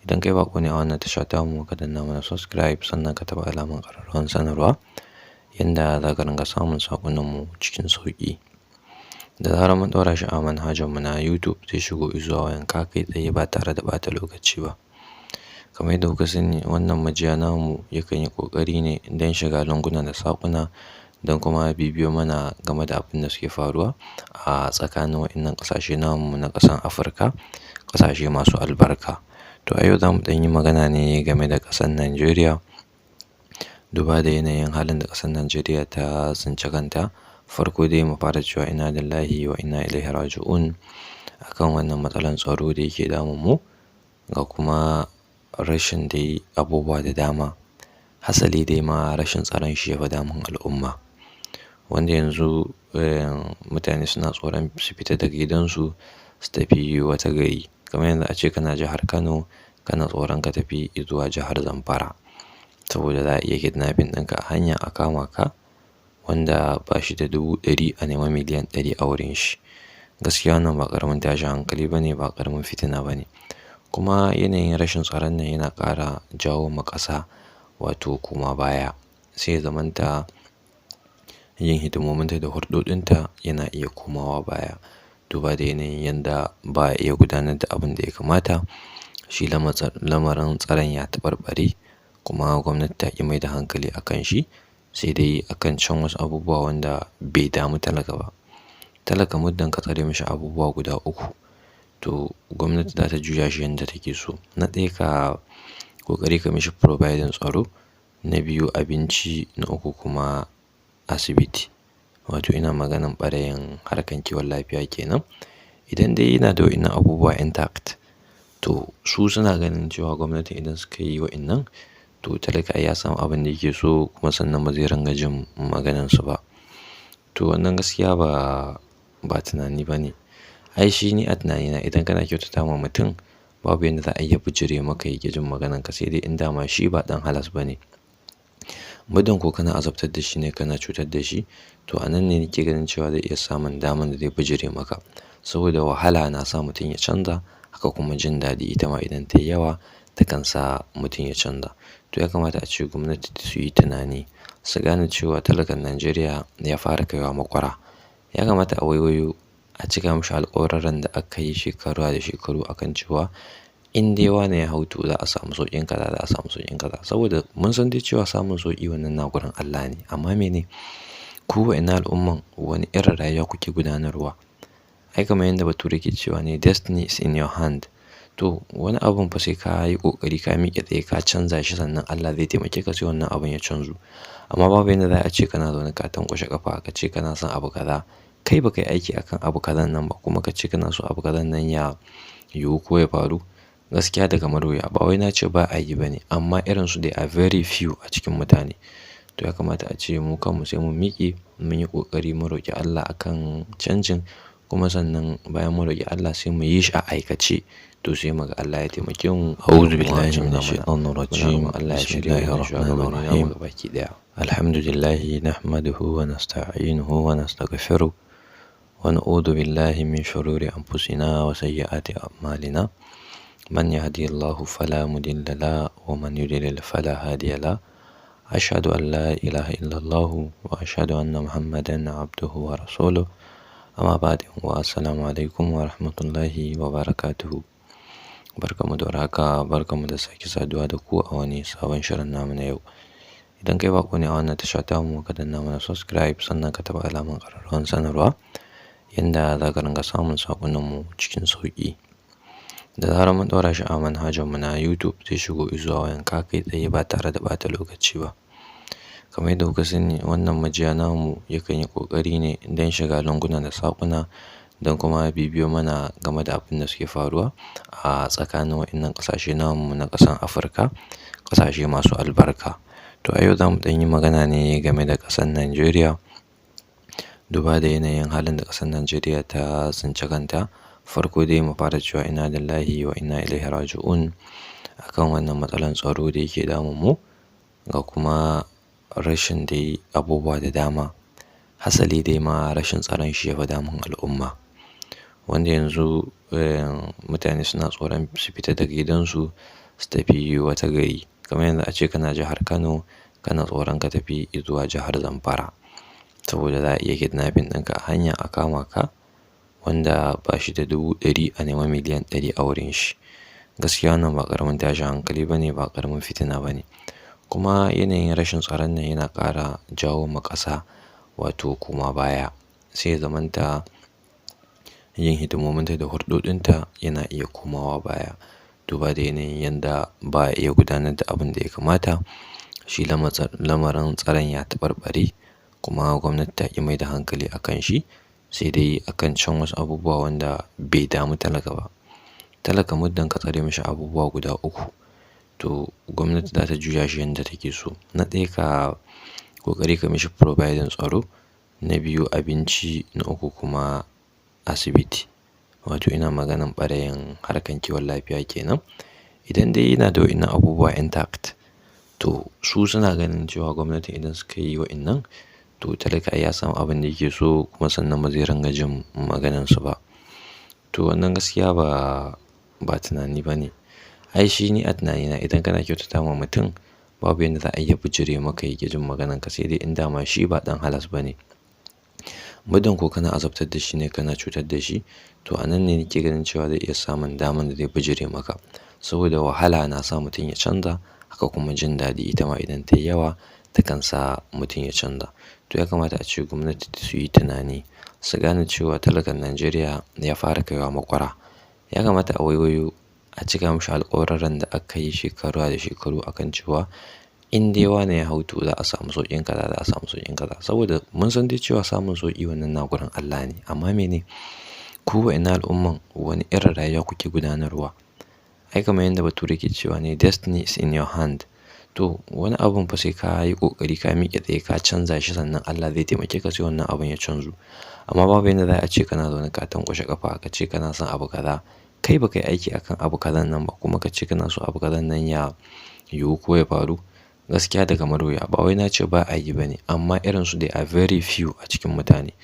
Idan kai baƙo ne a wannan tasha tamu, ka danna mana subscribe, sannan ka taɓa alamar ƙararrawar sanarwa, yanda za ka ringa samun saƙonninmu cikin sauƙi. Da zarar mun ɗaura shi a manhajar mu na YouTube, zai shigo izuwa wayanka kai tsaye ba tare da ɓata lokaci ba. Kamar yadda kuka sani, wannan majiya namu yakan yi ƙoƙari ne don shiga lunguna da saƙuna, don kuma bibiyo mana game da abin da suke faruwa a tsakanin waɗannan ƙasashe namu na ƙasan Afirka, ƙasashe masu albarka. To a yau za mu ɗan yi magana ne game da ƙasar Najeriya. Duba da yanayin halin da ƙasar Najeriya ta tsinci kanta. Farko dai mu fara cewa inna lillahi wa inna ilaihi raji'un akan wannan matsalar tsaro da yake damun mu, ga kuma rashin dai abubuwa da dama. Hasali dai ma rashin tsaron shi ya fi damun al'umma. Wanda yanzu mutane suna tsoron su fita daga gidansu su tafi wata gari. Kamar yanzu ace kana jihar Kano, kana tsoron ka tafi zuwa jihar Zamfara. Saboda za a iya kidnapping ɗinka a hanya, a kama ka, wanda ba shi da 100,000 a nema 100,000,000 a wurin shi. Gaskiya wannan ba ƙaramin tashin hankali ba ne, ba ƙaramin fitina ba ne. Kuma yanayin rashin tsaron nan yana ƙara jawo ma ƙasa wato koma baya. Sai ya zamanta yin hidimominta da hulɗoɗinta yana iya komawa baya. Duba da yanayin yanda ba a iya gudanar da abin da ya kamata. Shi lamarin tsaron ya taɓarɓare, kuma gwamnati ta ƙi mai da hankali a kan shi, sai dai a kan can wasu abubuwa wanda bai damu talaka ba. Talaka muddin ka tsare mishi abubuwa guda uku, to gwamnati za ta juya shi yanda take so. Na ɗaya, ka ƙoƙari ka mishi providing tsaro, na biyu abinci, na uku kuma asibiti. Wato ina maganan ɓarayin harkan kiwon lafiya kenan. Idan dai yana da wa'innan abubuwa intact, to su suna ganin cewa gwamnati idan suka yi wa'innan, to talaka ai ya samu abin da yake so, kuma sannan ba zai ringa jin maganansu ba. To wannan gaskiya ba tunani ba ne. Ai shi ni a tunanina, idan kana kyautata ma mutum, babu yanda za a iya bijire maka ya ƙi jin maganarka, sai dai in dama shi ba ɗan halas ba ne. Muddin ko kana azabtar da shi ne, kana cutar da shi, to a nan ne nake ganin cewa zai iya samun daman da zai bijire maka. Saboda wahala na sa mutum ya canza, haka kuma jin daɗi ita ma idan ta yi yawa takan sa mutum ya canza. To ya kamata a ce gwamnati su yi tunani, su gane cewa talakan Najeriya ya fara kaiwa makwara. Ya kamata a waiwayo a cika mishi alƙawurran da aka yi shekaru da shekaru akan cewa in dai wane ya hau to za a samu sauƙin kaza, za a samu sauƙin kaza. Saboda mun san dai cewa samun sauƙi wannan na gurin Allah ne. Amma mene? Ku wa'innan al'umman wani irin rayuwa kuke gudanarwa? Ai kamar yadda Bature ke cewa ne, "Destiny is in your hand." To wani abun fa sai ka yi ƙoƙari ka miƙe tsaye ka canza shi, sannan Allah zai taimake ka sai wannan abun ya canzu. Amma babu yanda za a ce kana zaune ka tanƙwashe ƙafa ka ce kana son abu kaza, kai ba ka yi aiki akan abu kazan nan ba, kuma ka ce kana so abu kazan nan ya yiwu ko ya faru. Gaskiya da kamar wuya. Ba wai na ce ba a yi ba ne, amma irinsu they are very few a cikin mutane. To ya kamata a ce mu kanmu sai mun miƙe, mun yi ƙoƙari mu roƙi Allah akan canjin, kuma sannan bayan mun roƙi Allah sai mu yi shi a aikace. To sai muga Allah ya taimake mu. A'udhu billahi minash shaitanir rajim. Allah ya shirye mu shugabanni namu gabaki ɗaya. Alhamdulillahi nahmaduhu wa nasta'inuhu wa nastaghfiruh wa na'udhu billahi min shururi anfusina wa sayyiati a'malina. Man yahdihillahu fala mudilla la wa man yudlil fala hadiya la. Ashhadu an la ilaha illallah wa ashhadu anna Muhammadan abduhu wa rasuluh. Amma ba'd, wa assalamu alaikum wa rahmatullahi wa barakatuhu. Barkamu da warhaka, barkamu da sake saduwa da ku a wani sabon shirin namu na yau. Idan kai baƙo ne a wannan tasha tamu, ka danna mana subscribe, sannan ka taɓa alamar ƙararrawar sanarwa yanda za ka ringa samun saƙonninmu cikin sauƙi. Da zarar mun ɗaura shi a manhajarmu na YouTube, zai shigo izuwa wayanka kai tsaye ba tare da ɓata lokaci ba. Kamar yadda kuka sani, wannan majiya namu yakan yi ƙoƙari ne don shiga lunguna da saƙuna don kuma bibiyo mana game da abin da suke faruwa a tsakanin waɗannan ƙasashe namu na ƙasan Afirka, ƙasashe masu albarka. To a yau za mu ɗan yi magana ne game da ƙasar Najeriya. Duba da yanayin halin da ƙasar Najeriya ta tsinci kanta, farko dai mu fara cewa inna lillahi wa inna ilaihi raji'un akan wannan matsalar tsaro da yake damun mu, ga kuma rashin dai abubuwa da dama. Hasali dai ma rashin tsaron shi ya fi damun al'umma. Wanda yanzu mutane suna tsoron su fita daga gidansu su tafi wata gari. Kamar yanzu ace kana jihar Kano, kana tsoron ka tafi zuwa jihar Zamfara. Saboda za a iya kidnapping ɗinka a hanya a kama ka, wanda ba shi da 100,000 a nema 100,000,000 a wurin shi. Gaskiya wannan ba ƙaramin tashin hankali ba ne, ba ƙaramin fitina ba ne. Kuma yanayin rashin tsaron nan yana ƙara jawo ma ƙasa wato koma baya. Sai ya zamanta yin hidimominta da hulɗoɗinta yana iya komawa baya. Duba da yanayin yanda ba a iya gudanar da abin da ya kamata. Shi lamarin tsaron ya taɓarɓare, kuma gwamnati ta ƙi mai da hankali a kan shi, sai dai a kan can wasu abubuwa wanda bai damu talaka ba. Talaka muddin ka tsare mashi abubuwa guda uku, to gwamnati za ta juya shi yanda take so. Na ɗaya, ka ƙoƙari ka mishi providing tsaro, na biyu abinci, na uku kuma asibiti. Wato ina maganan ɓarayin harkar kiwon lafiya kenan. Idan dai yana da wa'innan abubuwa intact, to su suna ganin cewa gwamnati idan suka yi wa'innan, to talaka ai ya samu abin da yake so, kuma sannan ba zai ringa jin maganansu ba. To wannan gaskiya ba tunani ba ne. Ai shi ni a tunanina, idan kana kyautata ma mutum, babu yanda za a iya bijire maka ya ƙi jin maganarka, sai dai in dama shi ba ɗan halas ba ne. Muddin ko kana azabtar da shi ne, kana cutar da shi, to a nan ne nake ganin cewa zai iya samun daman da zai bijire maka. Saboda wahala na sa mutum ya canza, haka kuma jin daɗi ita ma idan ta yi yawa takan sa mutum ya canza. To ya kamata a ce gwamnati su yi tunani, su gane cewa talakan Najeriya ya fara kaiwa makwara. Ya kamata a waiwayo a cika mishi alƙawurran da aka yi shekaru da shekaru akan cewa in dai wane ya hau to za a samu sauƙin kaza, za a samu sauƙin kaza. Saboda mun san dai cewa samun sauƙi wannan na gurin Allah ne. Amma mene? Ku wa'innan al'umman wani irin rayuwa kuke gudanarwa? Ai kamar yadda Bature ke cewa ne, "Destiny is in your hand." To wani abun fa sai ka yi ƙoƙari ka miƙe tsaye ka canza shi, sannan Allah zai taimake ka sai wannan abun ya canzu. Amma babu yanda za a ce kana zaune ka tanƙwashe ƙafa ka ce kana son abu kaza, kai ba ka yi aiki akan abu kazan nan ba, kuma ka ce kana so abu kazan nan ya yiwu ko ya faru. Gaskiya da kamar wuya. Ba wai na ce ba a yi ba ne, amma irinsu they are very few a cikin mutane.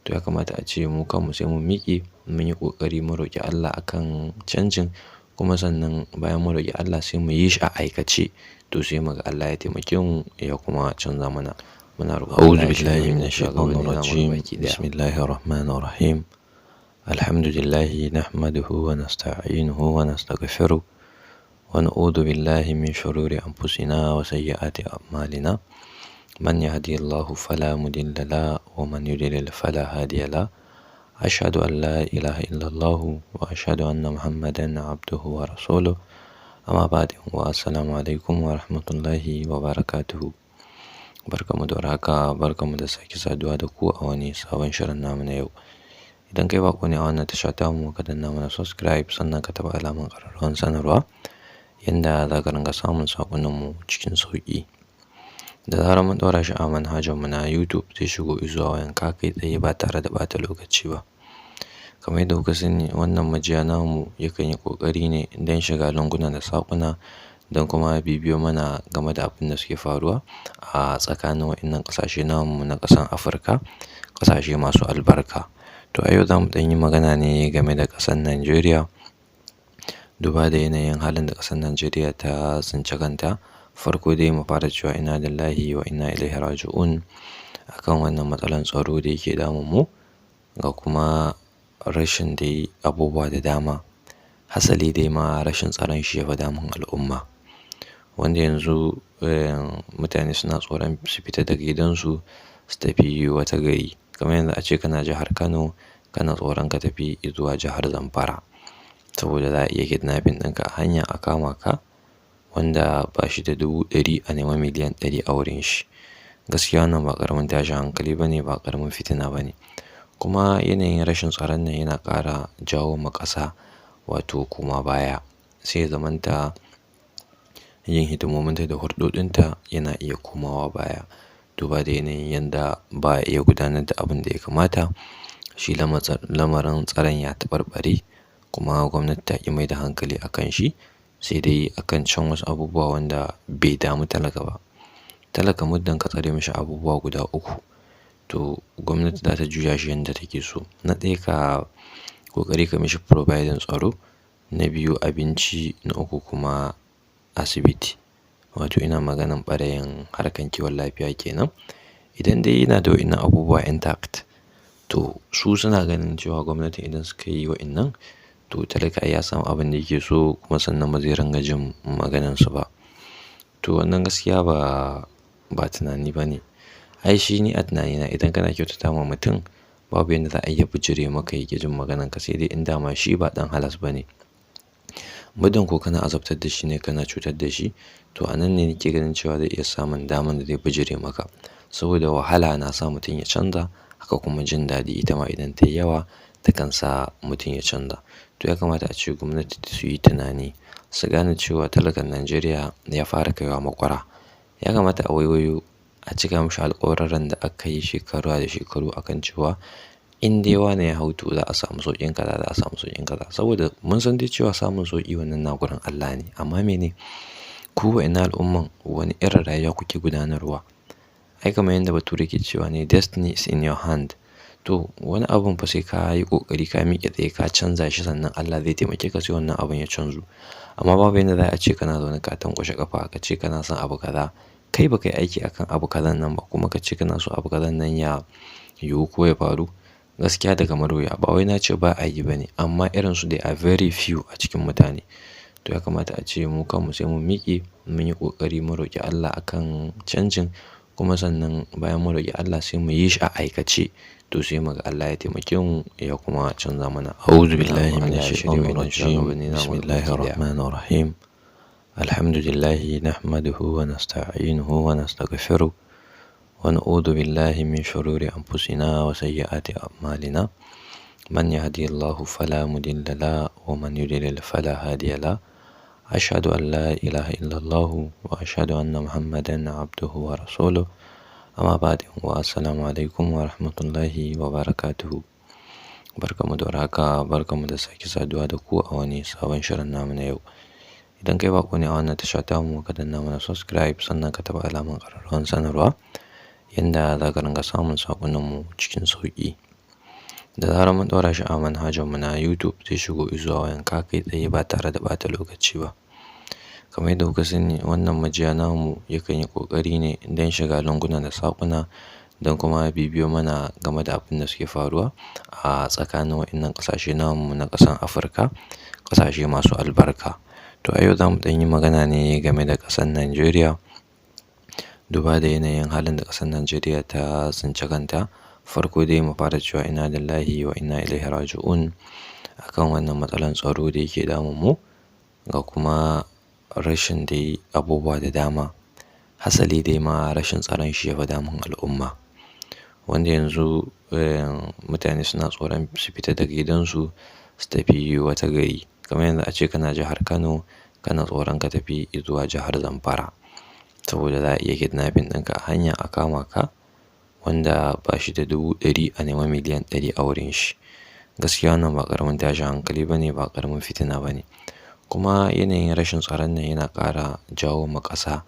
To ya kamata a ce mu kanmu sai mun miƙe, mun yi ƙoƙari mu roƙi Allah akan canjin. Kuma sannan bayan mun roƙi Allah sai mu yi shi a aikace, to sai muga Allah ya taimake mu ya kuma canza mana. Muna roƙon أعوذ Allah ya shirye بالله mu من da الشيطان shugabanni namu الرجيم gabaki ɗaya. بسم الله الرحمن الرحيم الحمد لله نحمده ونستعينه ونستغفره ونعوذ بالله من شرور أنفسنا وسيئات أعمالنا من يهدي الله فلا مضل له ومن يضلل فلا هادي له أشهد أن لا إله إلا الله وأشهد أن محمدا عبده ورسوله أما بعد، والسلام عليكم ورحمة الله وبركاته. Barkamu da warhaka, barkamu da sake saduwa da ku a wani sabon shirin namu na yau. Idan kai baƙo ne a wannan tasha tamu, ka danna mana subscribe, sannan ka taɓa alamar ƙararrawar sanarwa yanda za ka ringa samun saƙonninmu cikin sauƙi. Da zarar mun ɗaura shi a manhajarmu na YouTube, zai shigo izuwa wayanka kai tsaye ba tare da ɓata lokaci ba. Kamar yadda kuka sani, wannan majiya namu yakan yi ƙoƙari ne don shiga lunguna da saƙuna don kuma bibiyo mana game da abin da suke faruwa a tsakanin waɗannan ƙasashe namu na ƙasan Afirka, ƙasashe masu albarka. To a yau za mu ɗan yi magana ne game da ƙasar Najeriya, duba da yanayin halin da ƙasar Najeriya ta tsinci kanta. Farko dai mu fara cewa inna lillahi wa inna ilaihi raji'un akan wannan matsalar tsaro da yake damun mu, ga kuma rashin dai abubuwa da dama. Hasali dai ma rashin tsaron shi ya fi damun al'umma. Wanda yanzu mutane suna tsoron su fita daga gidansu su tafi wata gari. Kamar yanzu ace kana jihar Kano, kana tsoron ka tafi zuwa jihar Zamfara saboda za a iya kidnapping ɗinka a hanya a kama ka, wanda ba shi da 100,000 a nema 100,000,000 a wurin shi. Gaskiya wannan ba ƙaramin tashin hankali ba ne, ba ƙaramin fitina ba ne. Kuma yanayin rashin tsaron nan yana ƙara jawo ma ƙasa wato koma baya. Sai ya zamanta yin hidimominta da hulɗoɗinta yana iya komawa baya. Duba da yanayin yanda ba a iya gudanar da abin da ya kamata. Shi lamarin tsaron ya taɓarɓare kuma gwamnati ta ƙi mai da hankali a kan shi, sai dai a kan can wasu abubuwa wanda bai damu talaka ba. Talaka muddin ka tsare mashi abubuwa guda uku, to gwamnati za ta juya shi yanda take so. Na ɗaya, ka ƙoƙari ka mishi providing tsaro, na biyu abinci, na uku kuma asibiti. Wato ina maganan ɓarayin harkar kiwon lafiya kenan. Idan dai yana da waɗannan abubuwa intact, to su suna ganin cewa gwamnati idan suka yi waɗannan, to talaka ai ya samu abin da yake so, kuma sannan ba zai ringa jin maganansu ba. To wannan gaskiya ba tunani ba ne. Ai shi ni a tunanina, idan kana kyautata ma mutum, babu yanda za a iya bijire maka ya ƙi jin maganarka, sai dai in dama shi ba ɗan halas ba ne. Muddin ko kana azabtar da shi ne, kana cutar da shi, to a nan ne nake ganin cewa zai iya samun daman da zai bijire maka. Saboda wahala na sa mutum ya canza, haka kuma jin daɗi ita ma idan ta yi yawa takan sa mutum ya canza. To ya kamata a ce gwamnati su yi tunani, su gane cewa talakan Najeriya ya fara kaiwa maƙura. Ya kamata a waiwayo a cika mashi alƙawurran da aka yi shekaru da shekaru akan cewa in dai wane ya hau, to za a samu sauƙin kaza, za a samu sauƙin kaza. Saboda mun san dai cewa samun sauƙi wannan na gurin Allah ne. Amma mene ku wa'innan al'umman, wani irin rayuwa kuke gudanarwa? Ai kamar yadda Bature ke cewa ne, "Destiny is in your hand." To wani abun fa sai ka yi ƙoƙari ka miƙe tsaye ka canza shi, sannan Allah zai taimake ka sai wannan abun ya canzu. Amma babu yanda za a ce kana zaune ka tanƙwashe ƙafa, ka ce kana son abu kaza, kai ba ka yi aiki akan abu kazan nan ba, kuma ka ce kana so abu kazan nan ya yiwu ko ya faru. Gaskiya da kamar wuya. Ba wai na ce ba a yi ba ne, amma irin su they are very few a cikin mutane. To ya kamata a ce mu kanmu sai mun miƙe, mun yi ƙoƙari mu roƙi Allah akan canjin, kuma sannan bayan mun roƙi Allah sai mu yi shi a aikace, to sai muga Allah ya taimake mu ya kuma canza mana. أعوذ بالله من Allah ya shirye الشيطان wa'innan الرجيم shugabanni namu بسم الله gabaki ɗaya. الرحمن الرحيم الحمد لله نحمده ونستعينه ونستغفره ونعوذ بالله من شرور أنفسنا وسيئات أعمالنا من يهدي الله فلا مضل له ومن يضلل فلا هادي له أشهد أن لا إله إلا الله وأشهد أن محمدا عبده ورسوله أما بعد، والسلام عليكم ورحمة الله وبركاته. Barkamu da warhaka, barkamu da sake saduwa da ku a wani sabon shirin namu na yau. Idan kai baƙo ne a wannan tasha tamu, ka danna mana subscribe, sannan ka taɓa alamar ƙararrawar sanarwa yanda za ka ringa samun saƙonninmu cikin sauƙi. Da zarar mun ɗaura shi a manhajar mu na YouTube, zai shigo izuwa wayanka kai tsaye ba tare da ɓata lokaci ba. Kamar yadda kuka sani, wannan majiya namu yakan yi ƙoƙari ne don shiga lunguna da saƙuna don kuma bibiyo mana game da abin da suke faruwa a tsakanin waɗannan ƙasashe namu na ƙasan Afirka, ƙasashe masu albarka. To a yau za mu ɗan yi magana ne game da ƙasar Najeriya. Duba da yanayin halin da ƙasar Najeriya ta tsinci kanta, farko dai mu fara cewa inna lillahi wa inna ilaihi raji'un akan wannan matsalar tsaro da yake damun mu, ga kuma rashin dai abubuwa da dama. Hasali dai ma rashin tsaron shi ya fi damun al'umma. Wanda yanzu mutane suna tsoron su fita daga gidansu su tafi wata gari. Kamar yanzu ace kana jihar Kano, kana tsoron ka tafi zuwa jihar Zamfara. Saboda za a iya kidnapping ɗinka a hanya a kama ka, wanda ba shi da 100,000 a nema 100,000,000 a wurin shi. Gaskiya wannan ba ƙaramin tashin hankali ba ne, ba ƙaramin fitina ba ne. Kuma yanayin rashin tsaron nan yana ƙara jawo ma ƙasa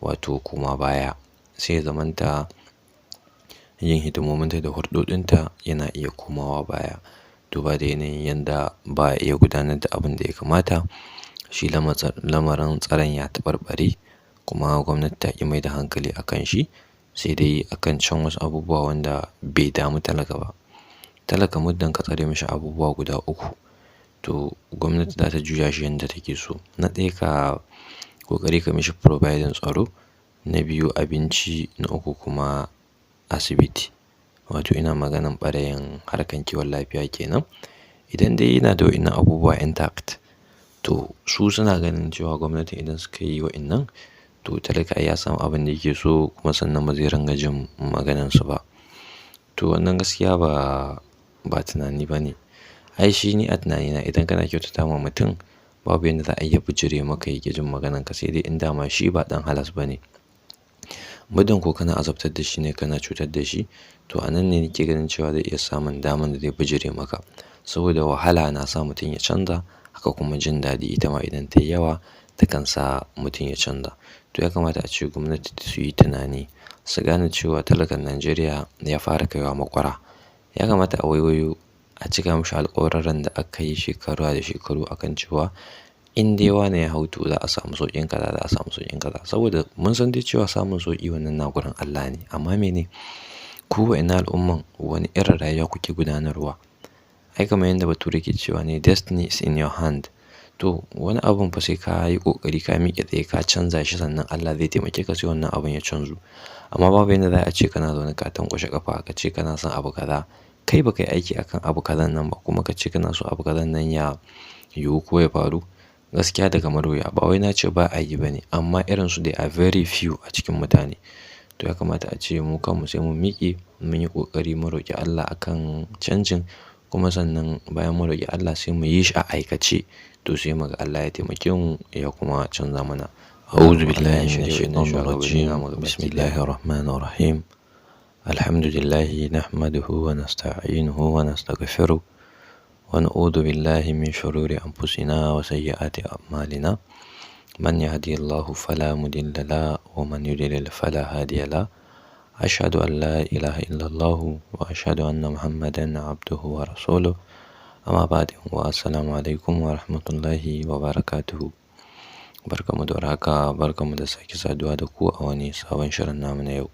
wato koma baya. Sai ya zamanta yin hidimominta da hulɗoɗinta yana iya komawa baya. Duba da yanayin yanda ba a iya gudanar da abin da ya kamata. Shi lamarin tsaron ya taɓarɓare kuma gwamnati ta ƙi mai da hankali a kan shi, sai dai a kan can wasu abubuwa wanda bai damu talaka ba. Talaka muddin ka tsare mashi abubuwa guda uku, to gwamnati za ta juya shi yanda take so. Na ɗaya, ka ƙoƙari ka mishi providing tsaro, na biyu abinci, na uku kuma asibiti. Wato ina maganan ɓarayin harkar kiwon lafiya kenan. Idan dai yana da waɗannan abubuwa intact, to su suna ganin cewa gwamnati idan suka yi waɗannan, to talaka ai ya samu abin da yake so kuma sannan ba zai ringa jin maganansu ba. To wannan gaskiya ba tunani ba ne. Ai shi ni a tunanina, idan kana kyautata ma mutum, babu yanda za a iya bijire maka ya ƙi jin maganarka, sai dai in dama shi ba ɗan halas ba ne. Muddin ko kana azabtar da shi ne, kana cutar da shi, to a nan ne nake ganin cewa zai iya samun daman da zai bijire maka. Saboda wahala na sa mutum ya canza, haka kuma jin daɗi ita ma idan ta yi yawa takan sa mutum ya canza. To ya kamata a ce gwamnati su yi tunani, su gane cewa talakan Najeriya ya fara kaiwa maƙwara. Ya kamata a waiwayo a cika mashi alƙawurran da aka yi shekaru da shekaru akan cewa in dai wane ya hau, to za a samu sauƙin kaza, za a samu sauƙin kaza. Saboda mun san dai cewa samun sauƙi wannan na gurin Allah ne. Amma mene? Ku wa'innan al'umman, wani irin rayuwa kuke gudanarwa? Ai kamar yadda Bature ke cewa ne, destiny is in your hand. To wani abun fa sai ka yi ƙoƙari ka miƙe tsaye ka canza shi, sannan Allah zai taimake ka sai wannan abun ya canzu. Amma babu yanda za a ce kana zaune ka tanƙwashe ƙafa ka ce kana son abu kaza, kai ba ka yi aiki akan abu kazan nan ba, kuma ka ce kana so abu kazan nan ya yiwu ko ya faru. Gaskiya da kamar wuya. Ba wai na ce ba a yi ba ne, amma irin su they are very few a cikin mutane. To ya kamata a ce mu kanmu sai mun miƙe, mun yi ƙoƙari mu roƙi Allah akan canjin, kuma sannan bayan mun roƙi Allah sai mu yi shi a aikace. To sai muga Allah ya taimake mu ya kuma canza mana. A'udhu billahi minash shaitanir rajim. Bismillahir rahmanir rahim. Alhamdulillahi nahmaduhu wa nasta'inuhu wa nastaghfiruh wa na'udhu billahi min shururi anfusina wa sayyiati a'malina. Man yahdihillahu fala mudilla la wa man yudlil fala hadiya la. Ashhadu an la ilaha illallah wa ashhadu anna Muhammadan abduhu wa rasuluh. Amma ba'd, wa assalamu alaikum wa rahmatullahi wa barakatuhu. Barkamu da warhaka, barkamu da sake saduwa da ku a wani sabon shirin namu na yau.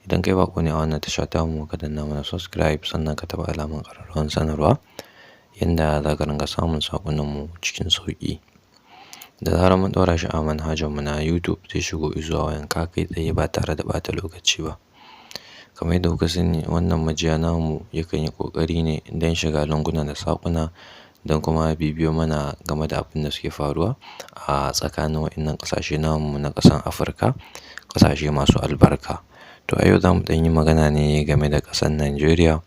Idan kai baƙo ne a wannan tasha tamu, ka danna mana subscribe, sannan ka taɓa alamar ƙararrawar sanarwa yanda za ka ringa samun saƙonninmu cikin sauƙi. Da zarar mun ɗaura shi a manhajar mu na YouTube, zai shigo izuwa wayanka kai tsaye ba tare da ɓata lokaci ba. Kamar yadda kuka sani, wannan majiya namu yakan yi ƙoƙari ne don shiga lunguna da saƙuna don kuma bibiyo mana game da abin da suke faruwa a tsakanin waɗannan ƙasashe namu na ƙasan Afirka, ƙasashe masu albarka. To a yau za mu ɗan yi magana ne game da ƙasar Najeriya.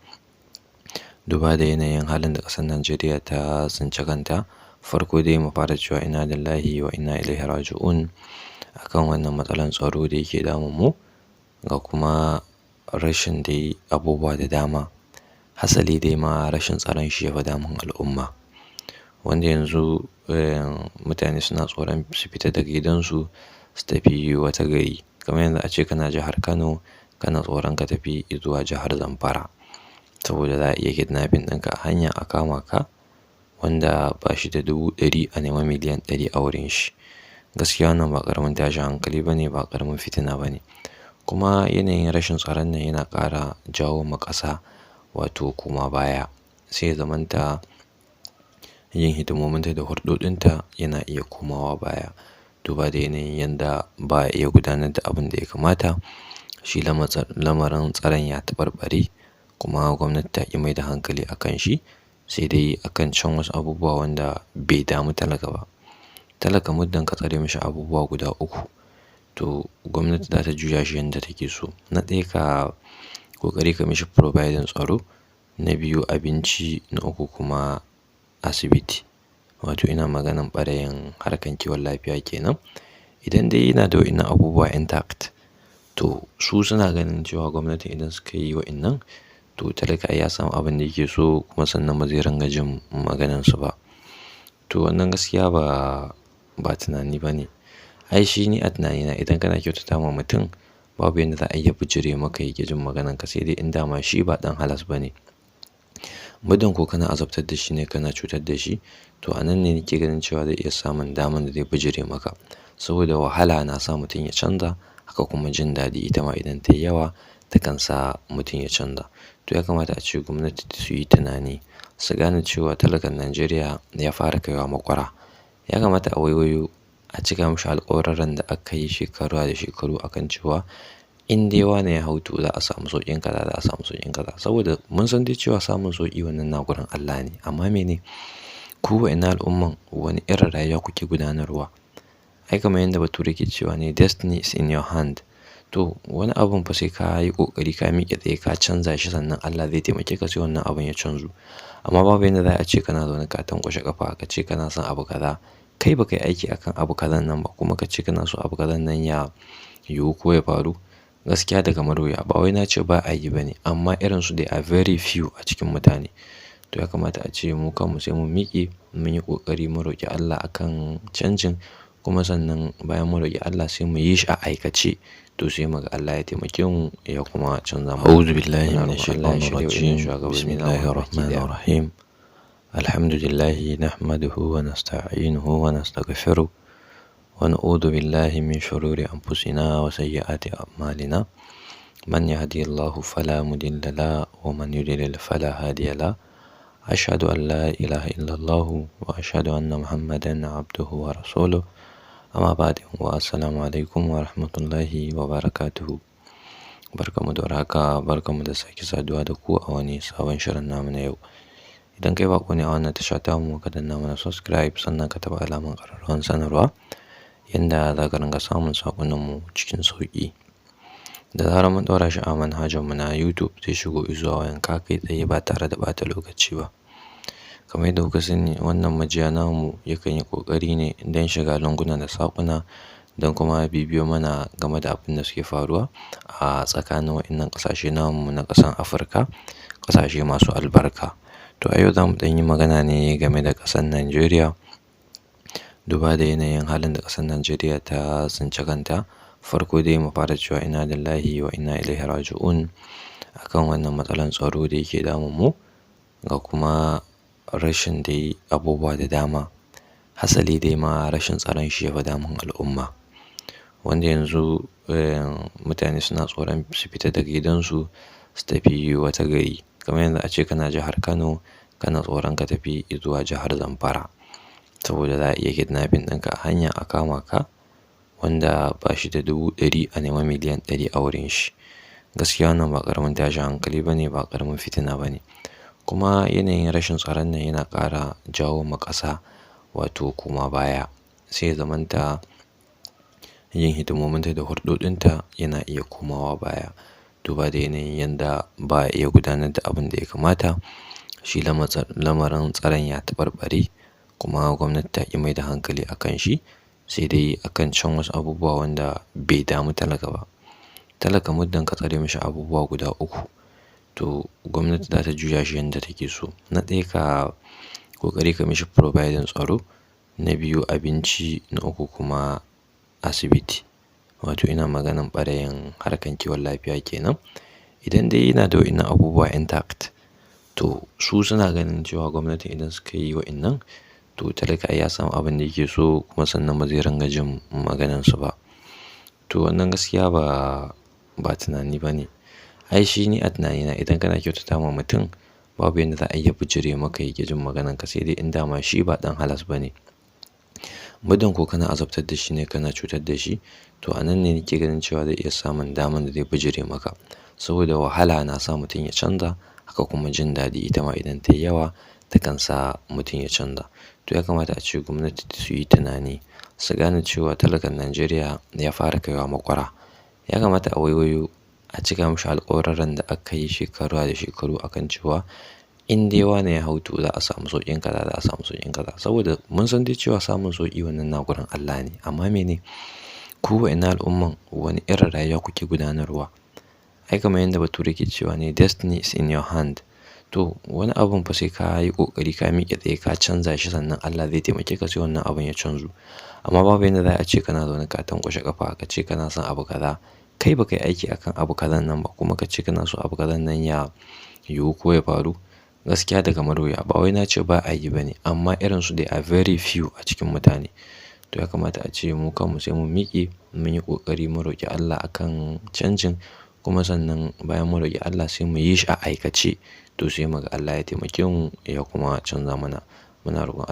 Duba da yanayin halin da ƙasar Najeriya ta tsinci kanta, farko dai mu fara cewa inna lillahi wa inna ilaihi raji'un akan wannan matsalar tsaro da yake damun mu, ga kuma rashin dai abubuwa da dama. Hasali dai ma rashin tsaron shi ya fi damun al'umma. Wanda yanzu mutane suna tsoron su fita daga gidansu su tafi wata gari. Kamar yanzu ace kana jihar Kano, kana tsoron ka tafi zuwa jihar Zamfara. Saboda za a iya kidnapping ɗinka a hanya a kama ka, wanda ba shi da 100,000 a nema 100,000,000 a wurin shi. Gaskiya wannan ba ƙaramin tashin hankali ba ne, ba ƙaramin fitina ba ne. Kuma yanayin rashin tsaron nan yana ƙara jawo ma ƙasa wato koma baya. Sai ya zamanta yin hidimominta da hulɗoɗinta yana iya komawa baya. Duba da yanayin yanda ba a iya gudanar da abin da ya kamata. Shi lamarin tsaron ya taɓarɓare kuma gwamnati ta ƙi mai da hankali a kan shi, sai dai a kan can wasu abubuwa wanda bai damu talaka ba. Talaka muddin ka tsare mashi abubuwa guda uku, to gwamnati za ta juya shi yanda take so. Na ɗaya, ka ƙoƙari ka mishi providing tsaro, na biyu abinci, na uku kuma asibiti. Wato ina maganan ɓarayin harkar kiwon lafiya kenan. Idan dai yana da wa'innan abubuwa intact, to su suna ganin cewa gwamnati idan suka yi wa'innan, to talaka ai ya samu abin da yake so kuma sannan ba zai ringa jin maganansu ba. To wannan gaskiya ba tunani ba ne. Ai shi ni a tunanina, idan kana kyautata ma mutum, babu yanda za a iya bijire maka ya ƙi jin maganarka, sai dai in dama shi ba ɗan halas ba ne. Muddin ko kana azabtar da shi ne, kana cutar da shi, to a nan ne nake ganin cewa zai iya samun daman da zai bijire maka. Saboda wahala na sa mutum ya canza, haka kuma jin daɗi ita ma idan ta yi yawa takan sa mutum ya canza. To ya kamata a ce gwamnati su yi tunani, su gane cewa talakan Najeriya ya fara kaiwa maƙura. Ya kamata a waiwayo a cika mashi alƙawurran da aka yi shekara da shekaru a kan cewa in dai wane ya hau to za a samu sauƙin kaza, za a samu sauƙin kaza. Saboda mun san dai cewa samun sauƙi wannan na gurin Allah ne. Amma mene? Ku wa'innan al'umman wani irin rayuwa kuke gudanarwa? Ai kamar yadda Bature ke cewa ne, "Destiny is in your hand." To wani abun fa sai ka yi ƙoƙari ka miƙe tsaye ka canza shi, sannan Allah zai taimake ka sai wannan abun ya canzu. Amma babu yanda za a ce kana zaune ka tanƙwashe ƙafa ka ce kana son abu kaza. Kai ba ka yi aiki akan abu kazan nan ba kuma ka ce kana so abu kazan nan ya yiwu ko ya faru. Gaskiya da kamar wuya. Ba wai na ce ba a yi ba ne, amma irinsu they are very few a cikin mutane. To ya kamata a ce mu kanmu sai mun miƙe mun yi ƙoƙari mu roƙi Allah akan canjin, kuma sannan bayan mun roƙi Allah sai mu yi shi a aikace. To sai muga Allah ya taimake mu ya kuma canza mu. A'udhu billahi minash shaitanir rajim. Bismillahir rahmanir rahim. Alhamdulillahi nahmaduhu wa nasta'inuhu wa nastaghfiruh wa na'udhu billahi min shururi anfusina wa sayyiati a'malina. Man yahdihillahu fala mudilla la wa man yudlil fala hadiya la. Ashhadu an la ilaha illallah wa ashhadu anna Muhammadan abduhu wa rasuluh. Amma ba'd, wa assalamu alaikum wa rahmatullahi wa barakatuhu. Barkamu da warhaka, barkamu da sake saduwa da ku a wani sabon shirin namu na yau. Idan kai baƙo ne a wannan tasha tamu, ka danna mana subscribe sannan ka taɓa alamar ƙararrawar sanarwa yanda za ka ringa samun saƙonninmu cikin sauƙi. Da zarar mun ɗaura shi a manhajar mu na YouTube, zai shigo izuwa wayanka kai tsaye ba tare da ɓata lokaci ba. Kamar yadda kuka sani, wannan majiya namu yakan yi ƙoƙari ne don shiga lunguna da saƙuna don kuma bibiyo mana game da abin da suke faruwa a tsakanin waɗannan ƙasashe namu na ƙasan Afirka, ƙasashe masu albarka. To a yau za mu ɗan yi magana ne game da ƙasar Najeriya. Duba da yanayin halin da ƙasar Najeriya ta tsinci kanta. Farko dai mu fara cewa inna lillahi wa inna ilaihi raji'un akan wannan matsalar tsaro da yake damun mu, ga kuma rashin dai abubuwa da dama. Hasali dai ma rashin tsaron shi ya fi damun al'umma. Wanda yanzu mutane suna tsoron su fita daga gidansu su tafi wata gari. Kamar yanzu ace kana jihar Kano, kana tsoron ka tafi zuwa jihar Zamfara. Saboda za a iya kidnapping ɗinka a hanya a kama ka, wanda ba shi da 100,000 a nema 100,000,000 a wurin shi. Gaskiya wannan ba ƙaramin tashin hankali ba ne, ba ƙaramin fitina ba ne. Kuma yanayin rashin tsaron nan yana ƙara jawo ma ƙasa wato koma baya. Sai ya zamanta yin hidimominta da hulɗoɗinta yana iya komawa baya. Duba da yanayin yanda ba a iya gudanar da abin da ya kamata. Shi lamarin tsaron ya taɓarɓare kuma gwamnati ta ƙi mai da hankali a kan shi, sai dai a kan can wasu abubuwa wanda bai damu talaka ba. Talaka muddin ka tsare mashi abubuwa guda uku, to gwamnati za ta juya shi yanda take so. Na ɗaya, ka ƙoƙari ka mishi providing tsaro, na biyu abinci, na uku kuma asibiti. Wato ina maganan ɓarayin harkar kiwon lafiya kenan. Idan dai yana da waɗannan abubuwa intact, To su suna ganin cewa gwamnati idan suka yi wa'innan, to talaka ai ya samu abin da yake so, kuma sannan ba zai ringa jin maganansu ba. To wannan gaskiya ba tunani ba ne. Ai shi ni a tunanina, idan kana kyautata ma mutum, babu yanda za a iya bijire maka ya ƙi jin maganarka, sai dai in dama shi ba ɗan halas ba ne. Muddin ko kana azabtar da shi ne, kana cutar da shi, to a nan ne nake ganin cewa zai iya samun daman da zai bijire maka. Saboda wahala na sa mutum ya canza, haka kuma jin daɗi ita ma idan ta yi yawa takan sa mutum ya canza. To ya kamata a ce gwamnati su yi tunani, su gane cewa talakan Najeriya ya fara kaiwa maƙura. Ya kamata a waiwayo a cika mishi alƙawurran da aka yi shekara da shekaru akan cewa in dai wane ya hau, to za a samu sauƙin kaza, za a samu sauƙin kaza. Saboda mun san dai cewa samun sauƙi wannan na gurin Allah ne. Amma mene, ku wa'innan al'umman, wani irin rayuwa kuke gudanarwa? Ai kamar yadda Bature ke cewa ne, "Destiny is in your hand." To wani abun fa sai ka yi ƙoƙari ka miƙe tsaye ka canza shi, sannan Allah zai taimake ka, sai wannan abun ya canzu. Amma babu yanda za a ce kana zaune ka tanƙwashe ƙafa, ka ce kana son abu kaza, kai ba ka yi aiki akan abu kazan nan ba, kuma ka ce kana so abu kazan nan ya yiwu ko ya faru. Gaskiya da kamar wuya. Ba wai na ce ba a yi ba ne, amma irin su they are very few a cikin mutane. To ya kamata a ce mu kanmu sai mun miƙe, mun yi ƙoƙari, mun roƙi Allah akan canjin, kuma sannan bayan mun roƙi Allah sai mu yi shi a aikace. To sai muga Allah ya taimake mu ya kuma canza mana. Muna roƙon Allah.